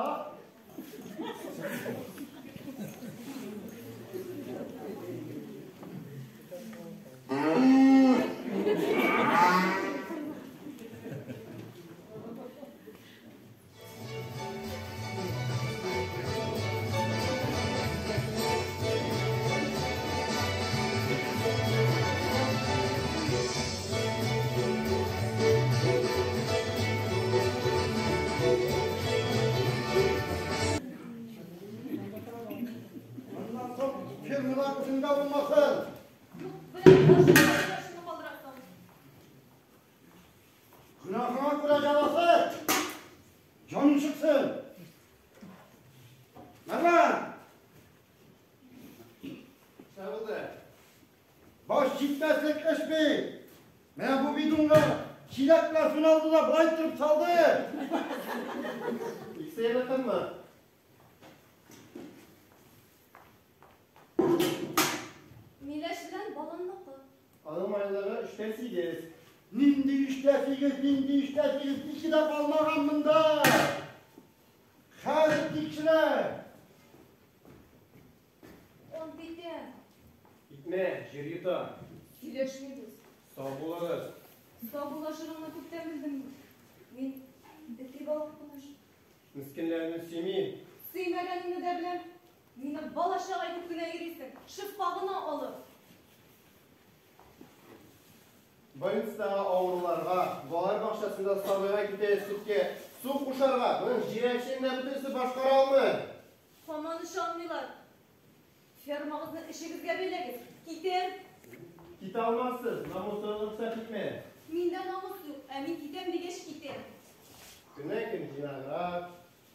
Моннан соң фермалар үзеңдә булмасын. Юк, белән башыңа калдырасың. Гөнаһыңа күрә җәзасы. Җаның чыксын. Мәрвән, Нәрсә булды? баш җитмәслек эш бит. Менә бу бидонга чиләк белән суны алды да болай иттереп салды. Ике сыерлыкынмы? Миләш белән баланныкы. Аның майлыгы 3,8. Нинди 3,8, нинди 3,8, ике дә калмаган монда. Хәзер тикшерә. Ант итәм. Итмә, җир йота. Сөйләшмибез. Сау булыгыз. Саубуллашырыңны күптән белдем. Мин эти балык кына. Мескенләрне сөймим. Сөймәгәнеңне дә беләм. Мине бала-чага итеп кенә йөрисең. Шифа гына алып. Больницадагы авыруларга, балалар бакчасында сабыйга китә сөткә, су кушарга, моның җирәнчен дә бөтенесе башкара алмый. Һаман ышанмыйлар. Фермагызны эшегезгә бәйләгез. Китәм. Китә алмассыз, намусыгыз рөхсәт итмәс. Миндә намус юк, ә мин китәм дигәч китәм. Көннән-көн җыйнаграк,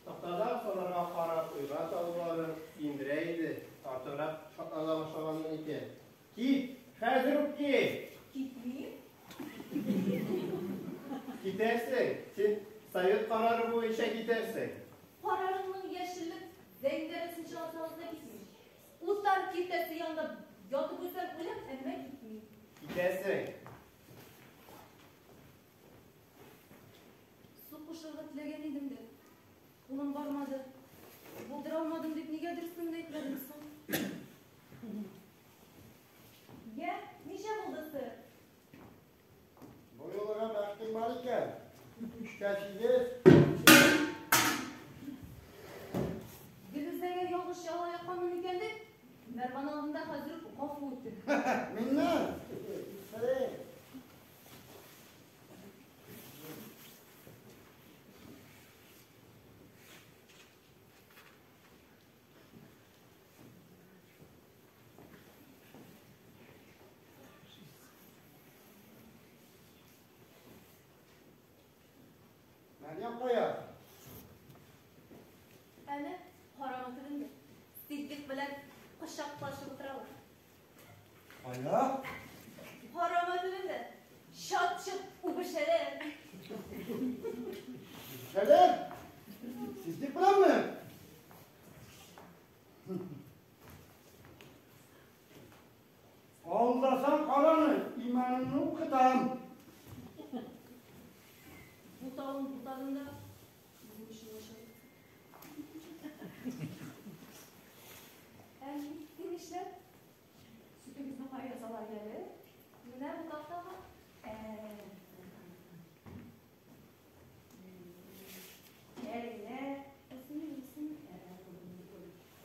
тактада саннарга карап уйга салуларын сөендерә иде. Артыграк шатлана башлаганмын икән. Кит, хәзер үк кит. Китмим. Китәрсең, син совет карары буенча китәрсең. Карарыңның яшеллек зәңгәресен чыгарсагыз да китмим. Утар киртәсе янында ятып үлсәм үләм, әмма китмим. Китәрсең. Су кушырга теләгән идем дә, кулым бармады. Булдыра алмадым дип нигә дөресен генә әйтмәдең соң? Йә, ничә булды сыр? Бу юлыга бәхтең бар икән. 3,8. Гөлүзәгә ялгыш яла якканмын икән дип, Мәрван алдында хәзер үк гафу үтен. Миннән? Сәлим. Мәрьям кая? Әле караңгы төбендә. Сиддик белән кочаклашып утыралар. Кая? Кая? Карама төбендә. Чат-чот үбешәләр. Үбешәләр? Сезнең беләнме? Алдасаң караны, иманыңны укытам. Бутавын бутадым да, үзем өчен ашадым. Ә син нишләп? Сөтегезне кая язалар әле? Менә бу тактага. Әле генә,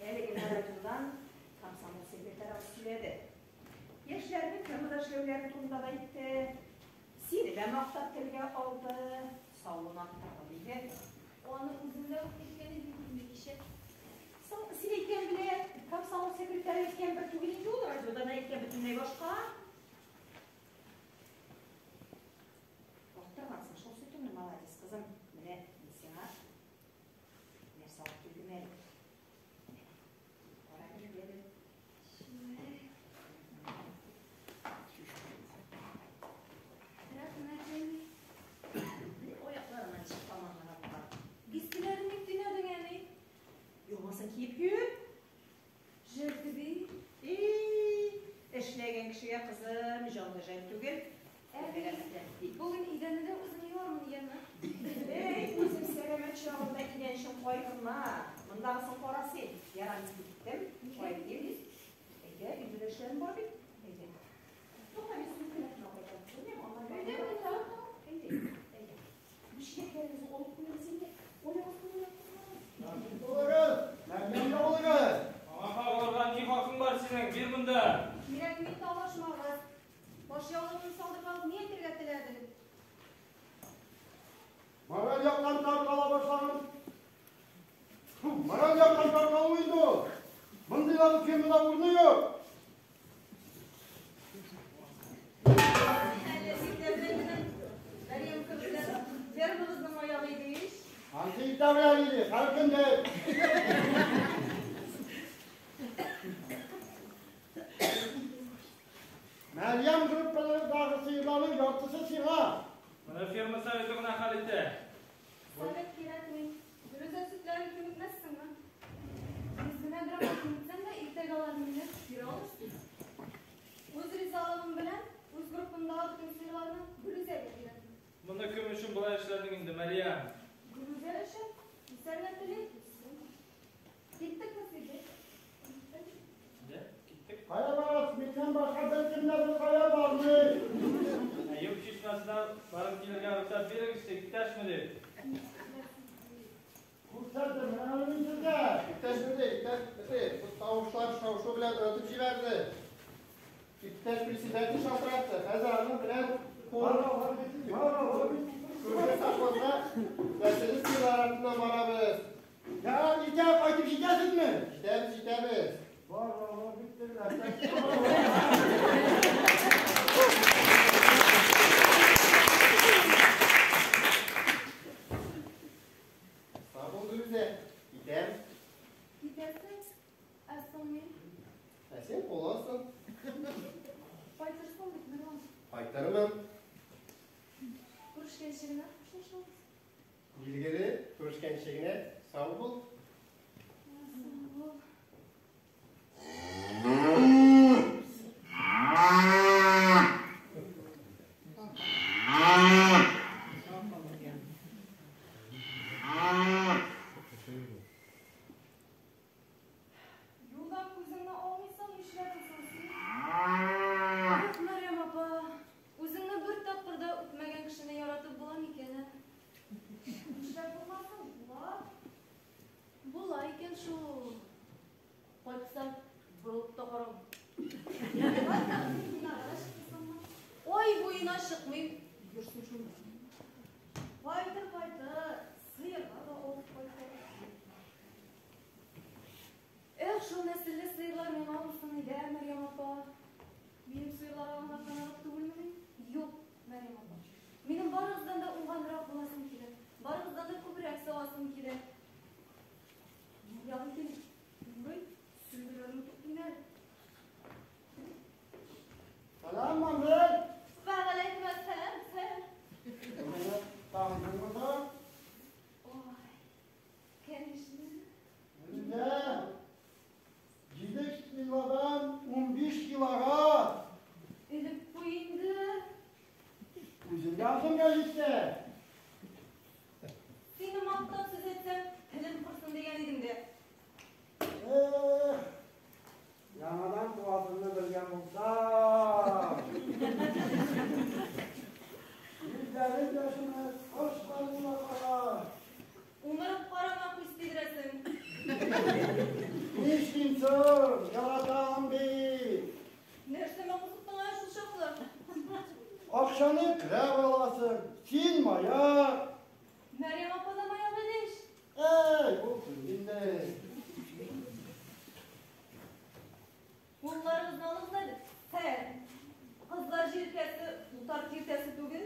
әле генә радиодан комсомол секретаре сөйләде. Яшьләрнең фермада эшләүләре турында да әйтте. Сине дә мактап телгә алды. Саулыгын арттырды диде. Аны үзем дә үк әйткән идем инде кичә. Соң син әйткән белән комсомол секретаре әйткән бер түгел инде ул, радиодан әйткән бөтенләй башка. Арттыргансың шул сөтеңне, молодец, кызым. Менә мин сиңа нәрсә алып килдем әле. Кара әле. Рәхмәт, әни. Аякларыңнан чыгып тамагына була. Искеләрен ник төйнәдең, әни? Яңасын киеп йөр. Жәл кеби. Эшләгән кешегә, кызым, җанлы жәл түгел. Әни, бүген идәнне дә үзең юармын, яме? Эй, үзем сәламәт чагында идән өчен кайгырма. Мондагысын кара син. Ярар, мин киттем. Кайтыйм. Әйдә, өйдә эшләрем бар бит. Әйдә. Тукта, мин сезнең кенә кайтам. Белмим, аннан Әйдә, әйдә. Әйдә, әйдә. Бу чиләкләрегезне алып куегыз инде. Оягыз куегыз. Булыгыз, Мәрьям булыгыз. Аңа кагылырга ни хакың бар синең? Бир монда. Кирәкми талашмагыз. Баш яулыгын салдырып алып ни әйтергә теләдең? Мораль яктан таркала башлаган. Мораль яктан таркалу инде ул. Мондыйларның фермада урыны юк. Әле иртә белән генә Мәрьям белән фермагызның аягы иде ич. Ансы иртә белән иде, һәр көндә. Мәрьям группадагы сыерларның яртысы сиңа. Моны ферма советы гына хәл итә. Совет кирәкми. Гөлүзә сөтләрен киметмәссеңме? Йөзенә грамма киметсәң дә иртәгә аларны миннән кире алырсың. Үз ризалыгым белән үз группамдагы бөтен сыерларны Гөлүзәгә бирәм. Моны кем өчен болай эшләдең инде, Мәрьям? Гөлүзә өчен исәргә тели. Киттекме Сидек? Дә, киттек. Кая барасыз? Миннән башка беркем дә беркая бармый. Әюп чишмәсенә барып килергә рөхсәт бирегезче, иптәшме дип. Күрсәтер, менә мин сезгә. Иптәш Мөдир, иптәш Мөдир, бу тавышлар шау-шу белән онытып җибәрде. Иптәш председатель шалтыратты. Хәзер аның белән күрше совхозга Мерседес сыерлары артыннан барабыз. Я, иртә кайтып җитәсезме? Җитәбез, җитәбез. Бар, бар, бар, биттеләр. Сау бул, Гөлүзә. Китәм. Китәсең? Ә соң мин? Ә син каласың. Кайтырсың бит, Мирлан. Кайтырмын. Күрешкәнче генә хушлашабыз. Билгеле, күрешкәнче генә. Сау бул. Сау бул. Юлдан күзеңне алмыйсың, нишләдең соң син? Юк, Мәрьям апа, үзеңне бер тапкыр да үпмәгән кешене яратып була микән, ә? Нишләп булмасын, була. Сәлам, Мамзел. Вәгаләйкүм әссәлам, сэр. Мине таныдыңмы соң? Ой, конечно. Гөлүзә, 7 килодан 15 килога. Элеп куй инде. Үзең яздың гәҗиттә. Сине мактап сүз әйтсәм, телем корсын дигән идем дә. Эх, яңадан туасыңны белгән булсам. Күзләрең яшенә, кашларыңа кара. Умырып карама, күз тидерәсең. Нишлим соң, яратам бит. Нәрсәмә кызыктың әле шул чаклы? Акчаны керәп аласың, син маяк. Мәрьям апа да маяк иде ич. Әй, булсын инде. Кулларыгызны алыгыз әле, сэр. Кызлар җилкәсе, утар киртәсе түгел.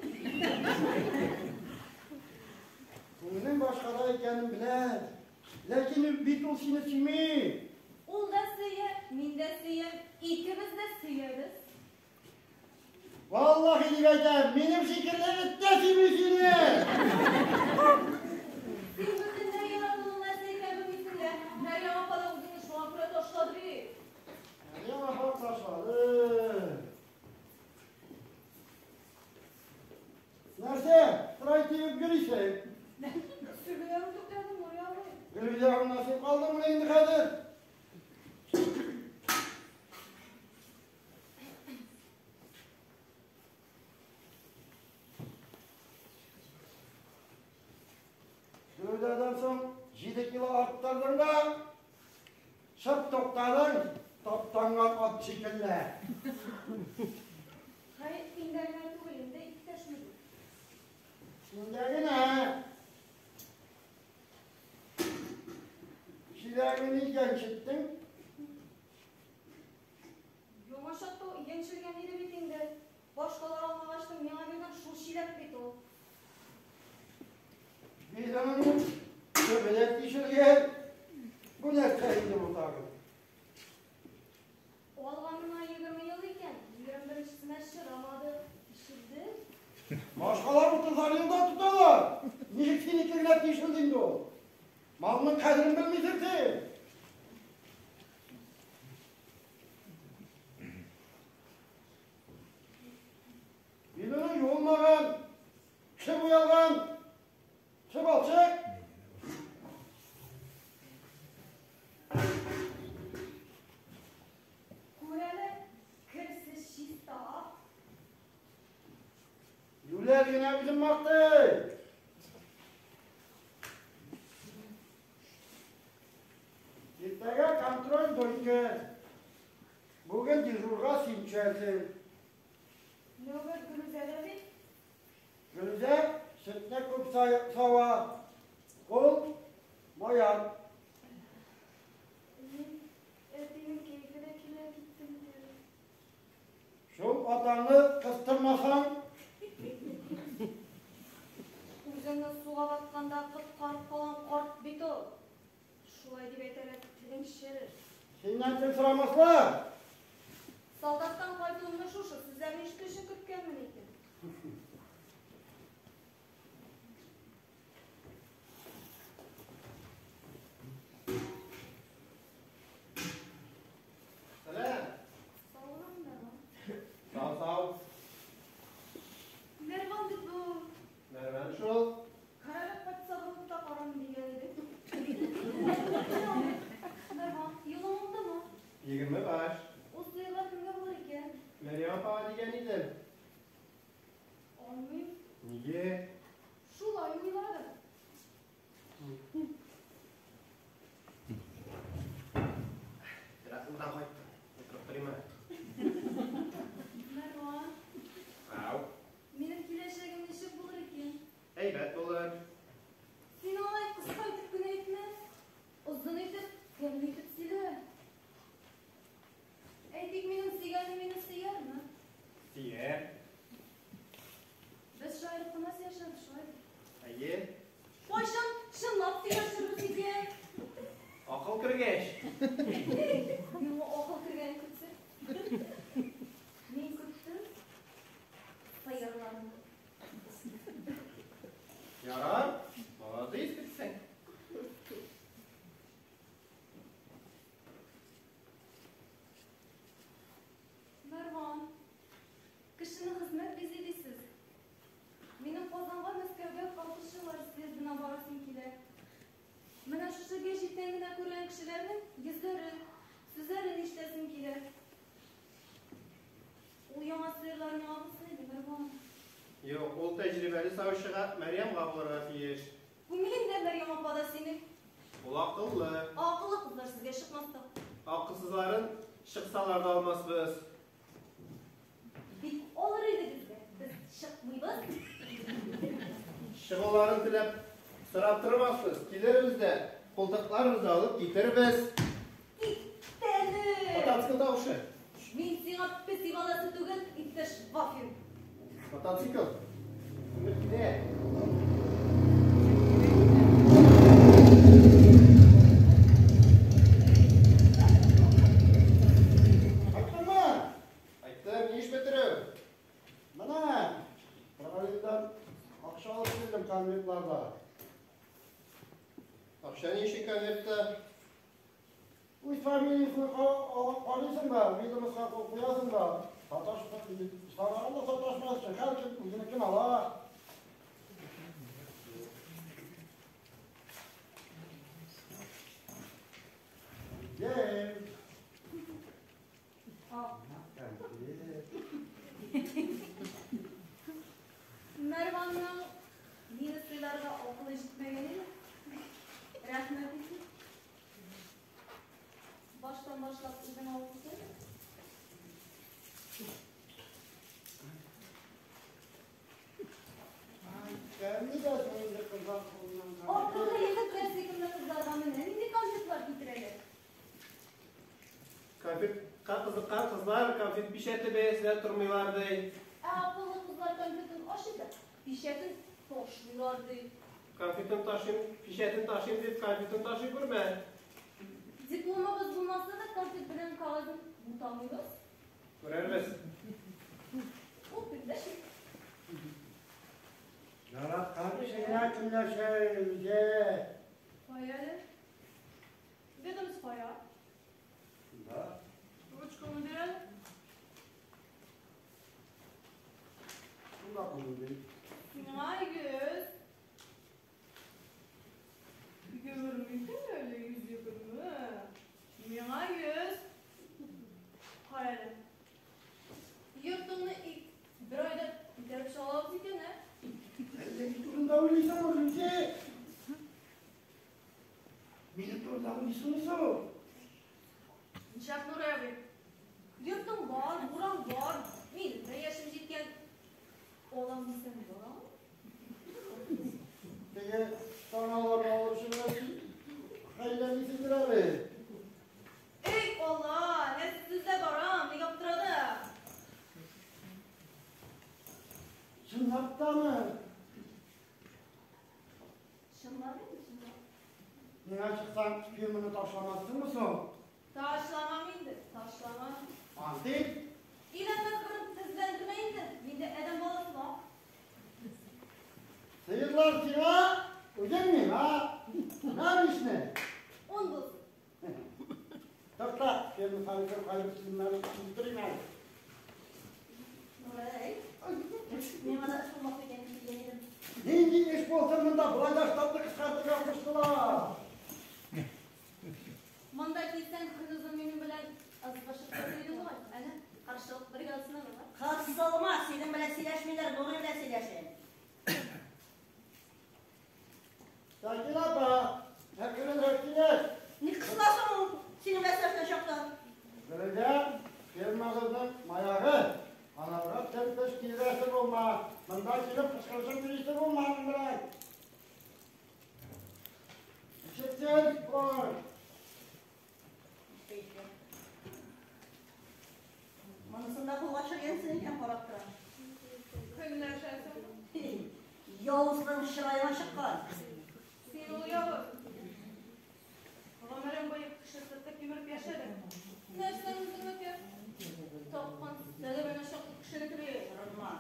Күңелең башкада икәнен беләм. Ләкин бит ул сине сөйми. Ул да сөя, мин дә сөям, икебез дә сөябез. Валлаһи дип әйтәм, минем шикелле эт тә сөйми сине. Син бөтенләй яратуның нәрсә икәнен белмисең дә. Мәрьям апа да үзеңне шуңа күрә ташлады бит. Мәрьям апа ташлады. Нәрсә, сырай тибеп йөрисең? Сөлгеләр үтүкләдем, Нурый абый. Гөлүзә гына син калдыңмы инде хәзер? Гөлүзәдән соң 7 кило арттырдың да, шып туктадың, таптанган ат шикелле. Хәер, миндә генә түгел инде, иптәш мөдир. Синдә генә. Чиләгеңне нигә янчыттың? Яңа чакта янчелгән иде бит инде. Башкалар алмагачтын миңа биргән шул чиләк бит ул. Без аның төбе дә тишелгән. Бу нәрсә инде бу тагын? Алганына 20 ел икән, 21-сенә чырамады, тишелде. Башкалар 30 елда тоталар. Ничек синеке генә тишелде инде ул? Малның кадерен белмисең син. Бидоны юылмаган, кеше буялган, чыбалчык. Күр әле, керсез чиста. Юләр генә үзен мактый. Иртәгә контроль дойке. Бүген дежурга син төшәсең. Нәүбәт Гөлүзәдә бит. Гөлүзә сөтне күп сава. Ул маяк. Мин әтинең кәефе дә килә киттем диде. Шул атаңны кыстырмасаң. Үзеңне суга батканда коткарып калган карт бит ул. Шулай дип әйтәләр, телең черер. Синнән тел сорамаслар. Солдаттан кайтуымны шушы сүзләрне ишетү өчен көткәнмен икән. Сәлам. Саулыгың Мәрван. Сау, сау. Мәрван бит бу. Мәрван шул. Каралып кайтса булып та карам дигән иде. Мәрван, юлың уңдымы? 20 баш. Ул сыерлар кемгә булыр икән? Мәрьям апага дигән идем. Алмыйм. Нигә? Шулай уйладым. Бераз удан кайттым. Утырып торыйм әле. Мәрван. Ау. Минем киләчәгем ничек булыр икән? Әйбәт булыр. Син алай кыска итеп кенә әйтмә. Озын итеп, тәмле итеп сөйлә. Әйтик, минем сөйгәнем мине сөярме? Сөяр. Без шаярып кына сөйләшәбез. Кешеләрнең йөзләрен, сүзләрен ишетәсем килә. Ул яңа сыерлар миңа булсын иде, Мәрван. Юк, ул тәҗрибәле савучыга Мәрьямгә булырга тиеш. Күңелеңдә Мәрьям апа да синең. Ул акыллы. Акыллы кызлар сезгә чыкмас та. Акылсызларын чыксалар да алмасбыз. Бик алыр идегез дә, без чыкмыйбыз. Чыгуларын теләп сорап тормасбыз. Килербез дә, култыкларыбызны алып китербез. Кит әле! Мотоцикл тавышы. Мин сиңа песи баласы түгел, иптәш Вафин. Мотоцикл. Өмет килә. Кайттыңмы? Айттым, ни эш бетерү? Менә, Правильдан акча алып килдем конвертларда. Акча ни өчен конвертта? Үз фамилиясен карыйсың да, ведомостька куясың да, саташмаган да саташмас өчен һәркем үзенекен ала. Gel. Конфет. Мәрванның мине сыйларга акылы җитмәгән иде. Рәхмәт инде. Баштан башлап үзең алып китәр. Ay, тәмле дә соң инде кызлар кулыннан Акыллы конфет. егетләр сөйкемле кызларга менә нинди конфетлар китерәләр. Конфетка кызыккан кызлар конфет пишәте бәясенә тормыйлар ди. Ә акыллы кызлар конфетын ашый да, пишәтен ташлыйлар ди. Конфетын ташыйм, пишәтен ташыйм дип конфетын ташый күрмә. Дипломыбыз булмаса да конфет белән кәгазен бутамыйбыз. Күрәрбез. Ул көндә шул. Яраткан кешеңә көнләшә, үзе. Кая әле? Ведомость кая? Да. Ручкаңны бир әле. Шунда кулын. Сиңа 100. 20 әле, 120. Миңа 100. Кая әле? Йортыңны бер айда күтәреп чыга алабыз икән, ә? Әллә ни турында уйлыйсың, Гөлүзә? Минем турында уйлыйсыңмы соң? Нишләп, Нурый абый? Йортың бар, бураң бар. Минем дә яшем җиткән. Алам дисәң, барам. Теге таналарны алып чыгып, хәйләмисеңдер әле. Эй, Алла, нәрсә сүздә барам, ник аптырады? Чынлап тамы? Чынлап инде, чынлап. Миңа чыксаң, фирманы ташламассыңмы соң? Ташламам инде, ташламам. Ант ит. Өйләнмәс борын тезләндермә инде, миндә адәм баласы бар. Сыерлар сиңа, үзең миңа. Нәр ишне? 10 булсын. Тукта, фирма хәлифе кайбер киемнәрен китерим әле. Нурый, миңа да эш булмас икән дип килгән идем. Нинди эш булсын монда, болай да штатны кыскартырга куштылар. Монда килсәң, көнозын минем белән ызгышып торыр идең бугай. Әнә, каршылык бергә ысынабыз. Кысылма, синең белән сөйләшмиләр, Нурый белән сөйләшә. Сәкинә апа, әкренрәк килеш. Ник кысыласың ул синең белән сөйләшкән чакта? Гөлүзә, фирмагызның маягы. Анарга тел-теш киерәсе булма. Монда килеп кычкырышып йөрисе булма аның белән. Ишетсен, болар. Монысын да кулга төшергәнсең икән, карап торам. Көнләшәсең. Явызның чырае чыккан. Син ул явыз. Гомерең буе кеше сырты кимереп яшәдең. Нәрсәң үзеңнеке? Тапкан сәләмәнә чаклы кешенеке бит. Орынма.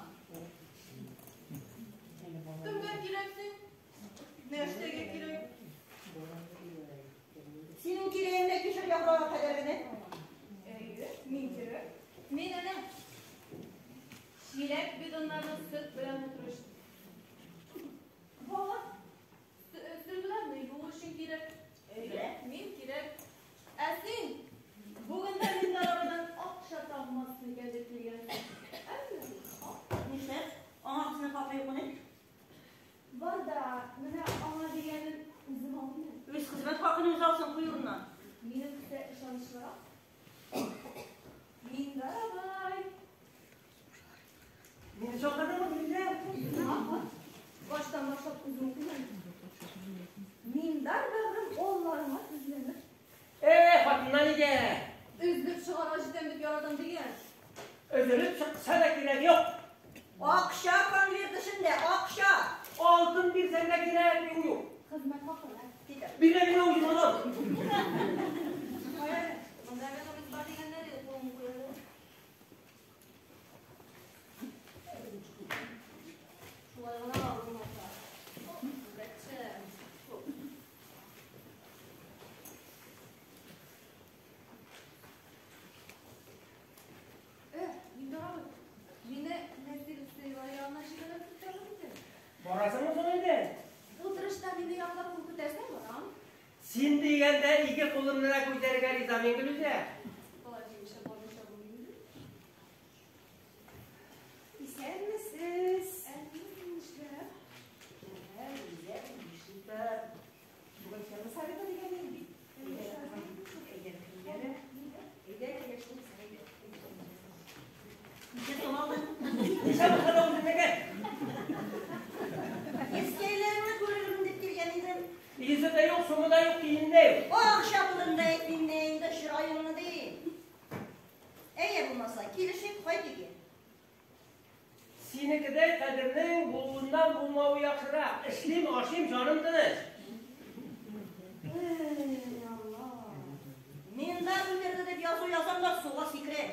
Кемгә кирәк син? Нәрсәгә кирәк? Синең кирәгеңдә кишер яфрагы кадәр генә. Әйе, мин кирәк. Мин әнә чиләк бидоннарны сөт белән тутырыш. Бала, сөлгеләрне юу өчен кирәк. Әйе, мин кирәк. юк. Акча конверт эчендә, акча. Алтын бирсәң дә кирәк юк. Хезмәт хакы. Китер. Бирмә миңа үзем алам. Кая, монда әле без бар дигәннәр иде, кулыңны куй әле. Шулай гына булмаса. Хезмәтче. Миндар абый, мине Нәзир Сыйлар янына җибәреп китәләр инде. Барасыңмы соң инде? Утырышта мине яклап кул күтәрсәң, барам. Син дигәндә ике кулымны да күтәрергә риза мин, Гөлүзә. Болай җиңелчә бармыйча булмый инде. Исәнмесез. Әни, нишләп? Гөлүзә, нишләп? Бүген ферма советы дигән инде бит. Әйдә, әйдә, әйдә, килешеп, әйдә. Ничә сум алдың? Ничә булса да үзеңнеке. Искәйләреңне күрермен дип килгән идем. Йөзе дә юк, сумы да юк, тиене дә юк. Акча булында әйтмим дә инде, чыраеңны дим. Әйе булмаса, килешик, кайт өйгә. Синекедәй кадернең булуыннан булмавы яхшырак. Эшлим, ашыйм, җаным тыныч. Эй, Алла. Миндар үлтерде дип язу язам да суга сикерәм.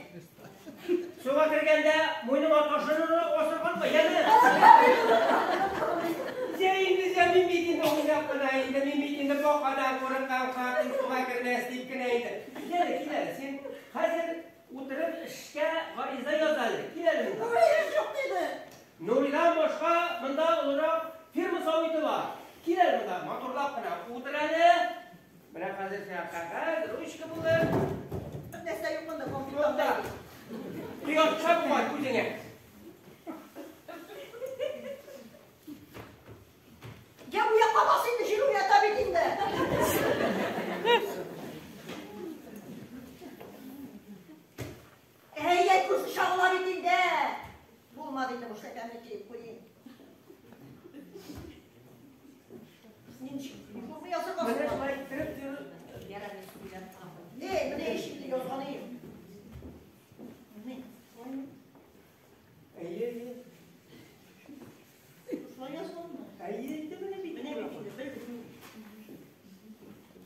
Суга кергәндә муеныңа ташын асырганмы, яме? Җә инде, җә, мин бит инде уйнап кына инде, мин бит инде бакадан курыккан хатын суга кермәс дип кенә инде. Кил әле, кил әле, син хәзер утырып эшкә гариза яз әле. Кил әле монда. Нурием юк диде. Нуридан башка монда олырак фирма советы бар. Кил әле монда, матурлап кына утыр әле. Менә хәзер сиңа кәгазь, ручка булыр. Бер нәрсә юк монда, Тукта. компьютерда. Кояш төшә бугай күзеңә. Я бу якка бас инде, җил уята бит инде. Әй, әй, күз чагыла бит инде. Булмады инде бу эшләпәмне киеп куйыйм. Ничек? Бу язырга Менә соң. шулай иттереп йөр. Ярар, мин уйлап торам. Эй, менә ич инде язганыем. Менә, шулай. Әйе, әйе. Шулай язганмы? Әйе, инде менә бит. Менә бит инде, белдем.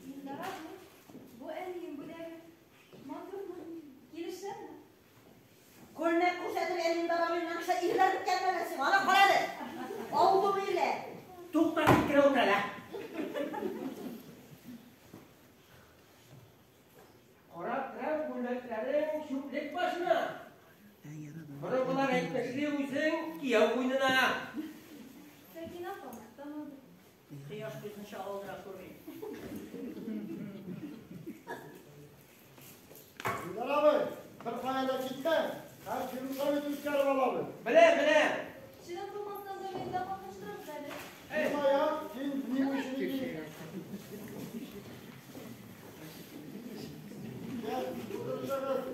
Миндар абый, бу әнием бүләге. Матурмы? Килешәме? Күлмәк күрсәтеп Миндар абыйның кеше ирләр беткән мәллә Ана кара әле. Авыл тулы ирләр. Тукта, дип кенә утыр әле. Карап торам күлмәкләрең чүплек башына. Борынгылар әйтмешли, үзең кияү куенына. Сәкинә апа мактамады. Кояш күзен чагылдыра күрмим. Миндар абый, бер кая да китмә. Һәр фирма советы үткәреп алабыз. Беләм, беләм. Чыдап булмастан да мине дә катнаштырыгыз әле. Эй, Моя, син внеученики. Gel, oturuşağız.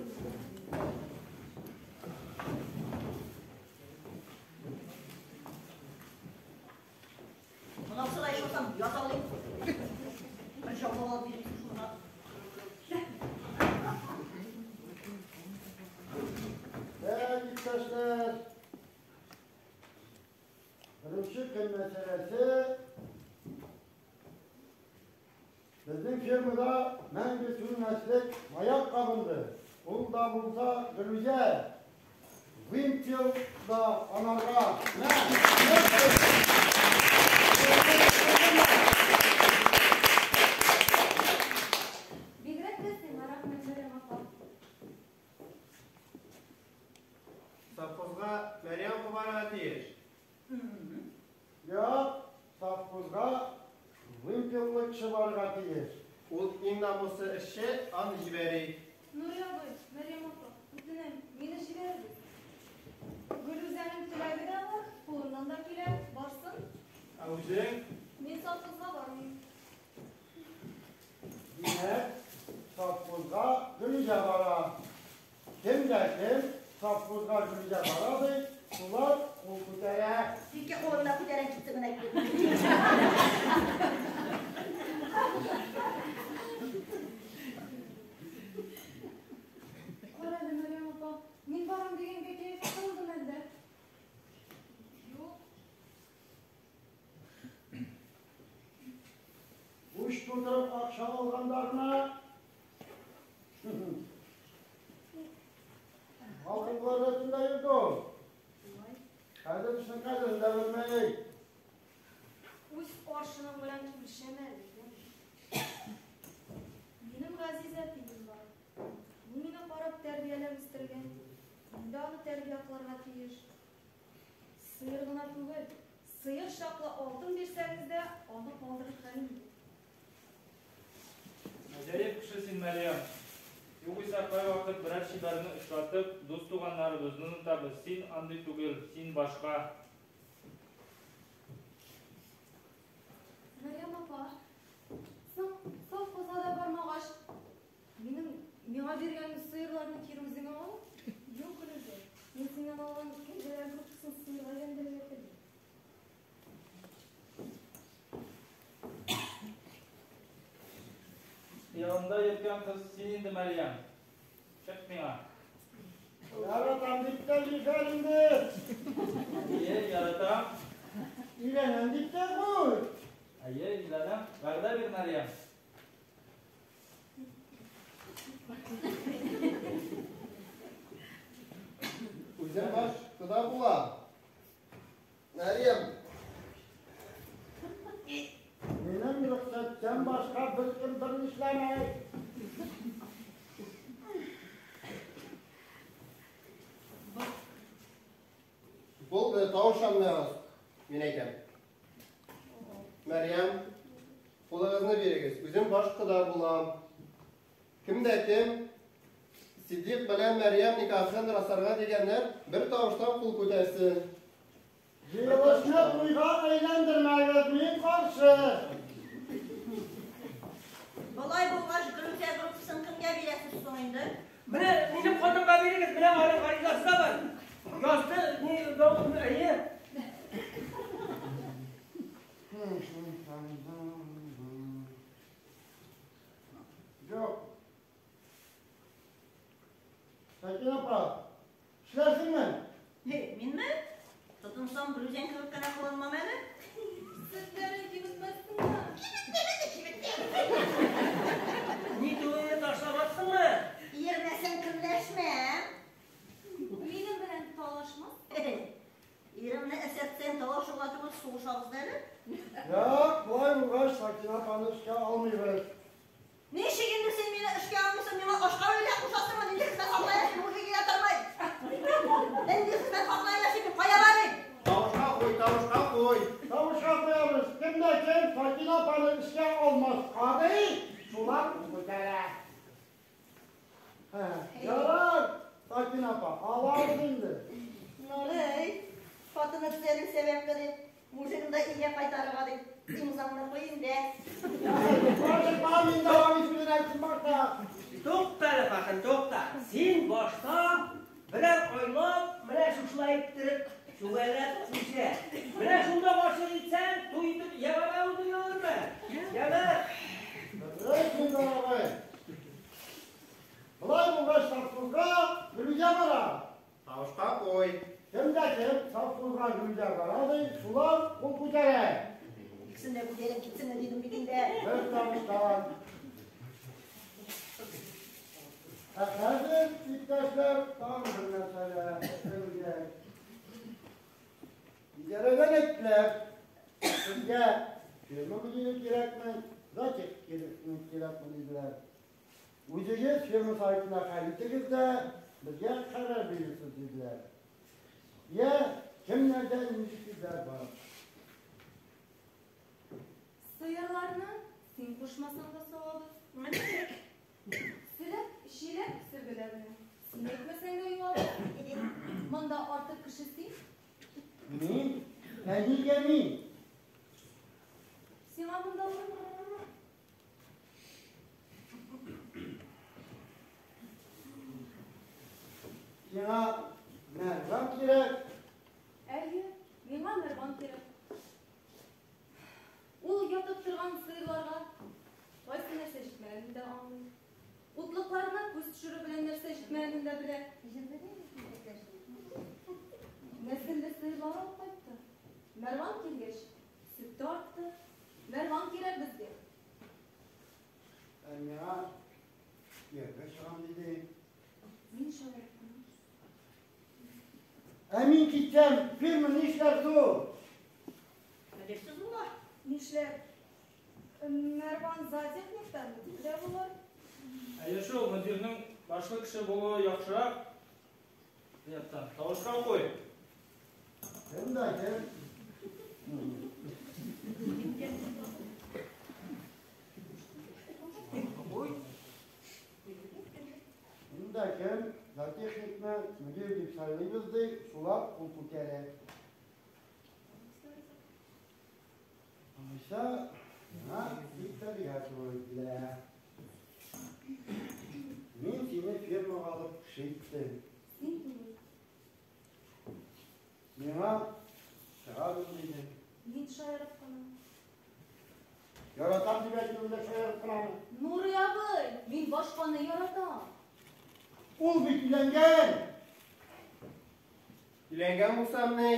Монысы да ичмасам, яза алыйм. Бер жаулап алып бирим шуңа. Ey иптәшләр. Беренче көн мәсьәләсе безнең фермада мәңге сүнмәслек маяк кабынды. Ул да булса Гөлүзә. Вымпел да анарга. Мә, Бигрәк тә сиңа рәхмәт, Мәрьям апа. Совхозга Мәрьям барырга тиеш. Юк, совхозга вымпеллы кеше барырга тиеш. Ул иң намуслы эшче, аны җибәрик. Нури абый, Мәрьям апа, үтенәм, мине җибәрегез. Гөлүзәнең теләге дә бар, кулыннан да килә, барсын. Ә үзең? Мин совхозга бармыйм. Димәк, совхозга Гөлүзә бара. Кем дә кем совхозга Гөлүзә бара ди, шулар кул күтәрә. Ике кулын да күтәрә китте менә. Кара әле, Мәрьям апа, мин барам дигәнгә кәеф кырылдымы әллә? Уч тутырып акча алганда гына. Алдынгылар рәтендә йөрде ул. Хәзер эшнең кадерен дә белми. Үз аршының белән үлчәмә әле. Минем газиз әтием бар. Ул мине карап тәрбияләп үстергән. Мин дә аны тәрбия кылырга тиеш. Сыер гына түгел, сыер чаклы алтын бирсәгез дә, аны калдырыр хәлем юк. Гаҗәеп кеше син, Мәрьям. Югыйсә кайвакыт берәр чибәрне очратып, дус-туганнарыбызны онытабыз. Син андый түгел, син башка. Мәрьям апа, соң совхозга да бармагач, минем миңа биргән сыерларны кире үзеңә ал. Юк, Гөлүзә, мин синнән алган кәҗәләр группасын сыерга әйләндерергә телим. Хыялымда йөргән кыз син инде, Мәрьям. Чык миңа. Яратам дип тә җибәр инде. Әйе, яратам. Өйләнәм дип тә куй. Әйе, өйләнәм. Вәгъдә бир, Мәрьям. Үзем баш кода була. Мәрьям. Минем рөхсәттән башка беркем берни эшләми. Булды, тавышланмагыз, мин әйтәм. Мәрьям, кулыгызны бирегез. Үзем баш кода булам. Кем дә кем Сиддик белән Мәрьям никахын расларга дигәннәр бер тавыштан кул күтәрсен. Җыелышны туйга әйләндермәгез, мин каршы. Болай булгач, Гөлүзә группасын кемгә бирәсез соң инде? Менә минем хатынга бирегез, менә аның гаризасы да бар. Язды, ни, әйе. Юк. Сәкинә апа, эшләрсеңме? Минме? Тотынсам, Гөлүзәң кебек кенә кыланмам әле. Сөтләрен киметмәссеңме? Кибеттә, кибеттә. Ни түгелне ташламассыңмы? Йөрмәсәң көнләшмәм. Минем белән талашмас. Иремне эсертсәң, талашуга түгел, сугышабыз да әле. Юк, болай булгач, Сәкинә апаны эшкә алмыйбыз. Ничек инде син мине эшкә алмыйсың, миңа ашка өйлә кушасыңмы? Нинди хезмәт хакына яшим, мужик өйдә тормый. Нинди хезмәт хакына яшим, мин кая барыйм? Тавышка куй, тавышка куй. Тавышка куябыз. Кем дә кем Сәкинә апаны эшкә алмаска ди, шулар кул күтәрә. Ярар, Сәкинә апа, алабыз инде. Нурый, хатыны төзәлү сәбәпле дип, мужигын да өйгә кайтарырга дип, имзаңны куй инде. Ашыкма, мин дәвам итүен әйтсен башта. Тукта әле, хатын, тукта. Син башта берәр айлап, менә шушылай иттереп, чүгәләп күчә. Менә шунда башын итсәң, туй итеп, яңа үзеңне алырмы? Яңа. Дөрес, Миндар абый. Болай булгач, совхозга Гөлүзә бара. Тавышка куй. Кем дә кем совхозга Гөлүзә бара ди, шулар кул күтәрә. Икесен дә күтәреп китсен дидем бит инде. Бер тавыштан. Ә хәзер, иптәшләр, тагын бер мәсьәлә әйтергә. Идарәдән әйттеләр, сезгә ферма мөдире кирәкме, зоотехник кирәкме диделәр. Үзегез ферма сайтына хәл итегез дә, безгә хәбәр бирерсез диделәр. Я, кемнәрдә нинди сүзләр бар? Сыерларны син кушмасаң да савабыз. Сөләп, чиләк сөлгеләрне син әйтмәсәң дә юабыз. Монда артык кеше син. Мин? Ә нигә мин? Сиңа монда урын. Сиңа Мәрван кирәк. Әйе, миңа Мәрван кирәк. Ул ятып торган сыерларга кайсы нәрсә җитмәгәнен дә аңлый. Утлыкларына күз төшерү белән нәрсә җитмәгәнен дә белә. Нәселле сыерлар алып кайтты. Мәрван килгәч, сөт тә артты. Мәрван кирәк безгә. Ә миңа кияүгә чыгам диде. Мин шаярып кына. Ә мин китсәм, фирма нишләр соң? Белерсез була. Нишләр? Мәрван зоотехник та мөдир дә булыр. Әйе шул, мөдирнең башлы кеше булуы яхшырак. Яктан. Тавышка куй. Кем дә кем? Кем дә кем зоотехникны мөдир дип сайлыйбыз ди, шулар кул күтәрә. Алайса, миңа китәргә туры килә. Мин сине фермага алып кеше иттем. Син түгел. Миңа чыгабыз диде. Мин шаярып кына. Яратам дип әйтүем дә шаярып кынамы? Нурый абый, мин башканы яратам. Ул бит өйләнгән! Өйләнгән булсам ни?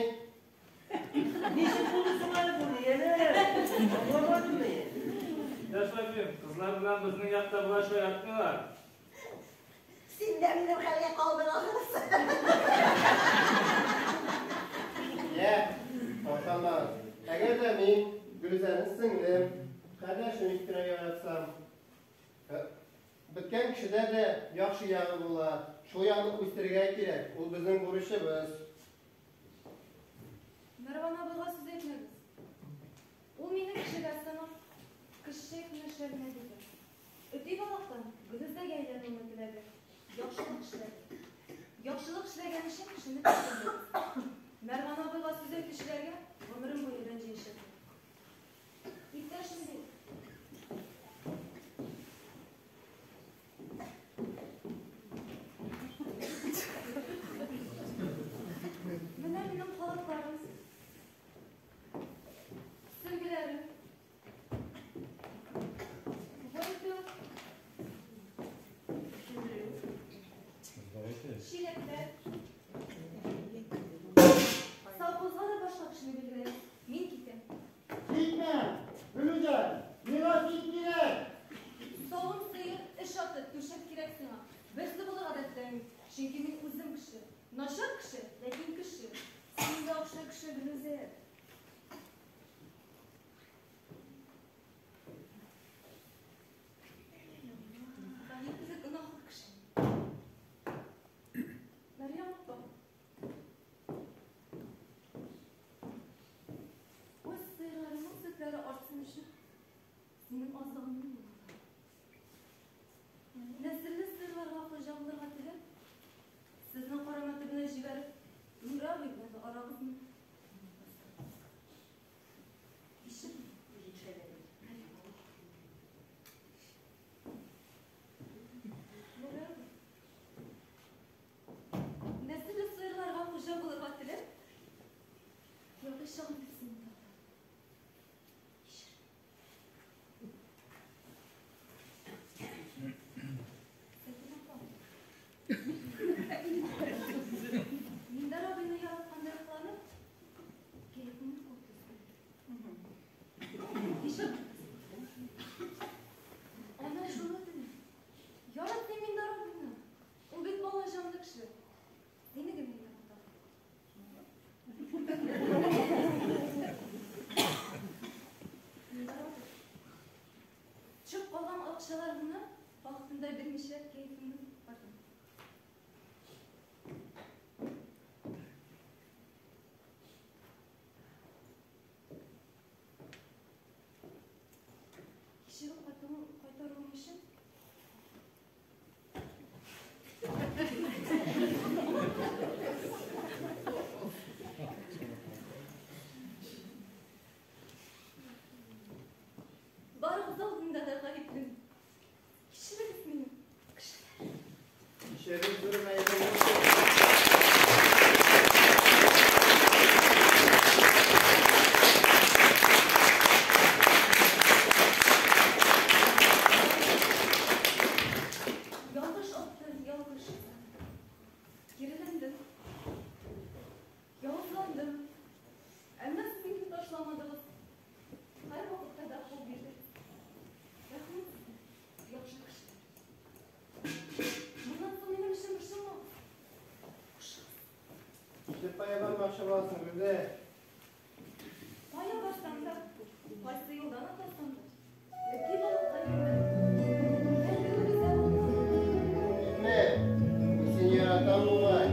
Ничек булды соң әле бу, янә? Аңламадым мин. Иптәш Вафин, кызлар белән безнең якта болай шаяртмыйлар. Син дә минем хәлгә калдың ахрысы. Йә, тартамагыз. Әгәр дә мин Гөлүзәне сеңлем, кардәшем иттерә яратсам, беткән кешедә дә яхшы ягы була. Шул ягны үстерергә кирәк. Ул безнең бурычыбыз. Мәрван абыйга сүз әйтмәгез. Ул мине кешегә санап, кеше көнләшәренә диде. Өти балактан Гөлүзәгә әйләнүемне теләде. Яхшылык эшләде. Яхшылык эшләгән өчен кешене кешеләмәгез. Мәрван абыйга сүз әйтүчеләргә гомерем буе рәнҗиячәкмен. Иптәшем бит. Менә минем халатларым. Сөлгеләрем. Пальто. Чиләкләр. Совхозга да башка кешене билгеләгез. Мин китәм. Китмә! Гөлүзә, миңа син кирәк! Савым сыер, эш аты, түшәк кирәк сиңа. Берсе булырга да теләмим. Чөнки мин үзем кеше. Начар кеше, ләкин кеше. Син дә охшар кеше, Гөлүзә. Мин үзе гөнаһлы кеше. Мәрьям апа. Үз сыерларымның сөтләре артсын өчен синең азыгыңны мин алам. Нәселле сыерларга хуҗа булырга теләп, сезнең карама төбенә җибәреп, Нура абый белән арагызны боздым. Кичер мине. Нура абый. Нәселле сыерларга хуҗа булырга теләп, ялгыш чагында сине таптым. Кичер. Сәкинә апа. Миндар абыйны яраткандай кыланып, кәефеңне күп төзәлде. Кичер. Әмма шуны телим. Ярат син Миндар абыйны. Ул бит бала җанлы кеше. Сине генә ярата. Миндар абый. Төшеп калган акчаларны вакытында бирмичә кәефеңне бардым. Кичереп кайтаруым өчен барыгыз алдында да гаеплемен. Кичерегез мине, кешеләр. Китеп кая бармакчы буласың, Гөлүзә? Кая барсаң да, кайсы юлдан атласаң да, ләкин балыкка йөрмә. Мәңге Гөлүзә булма. Китмә! Мин сине яратам бугай.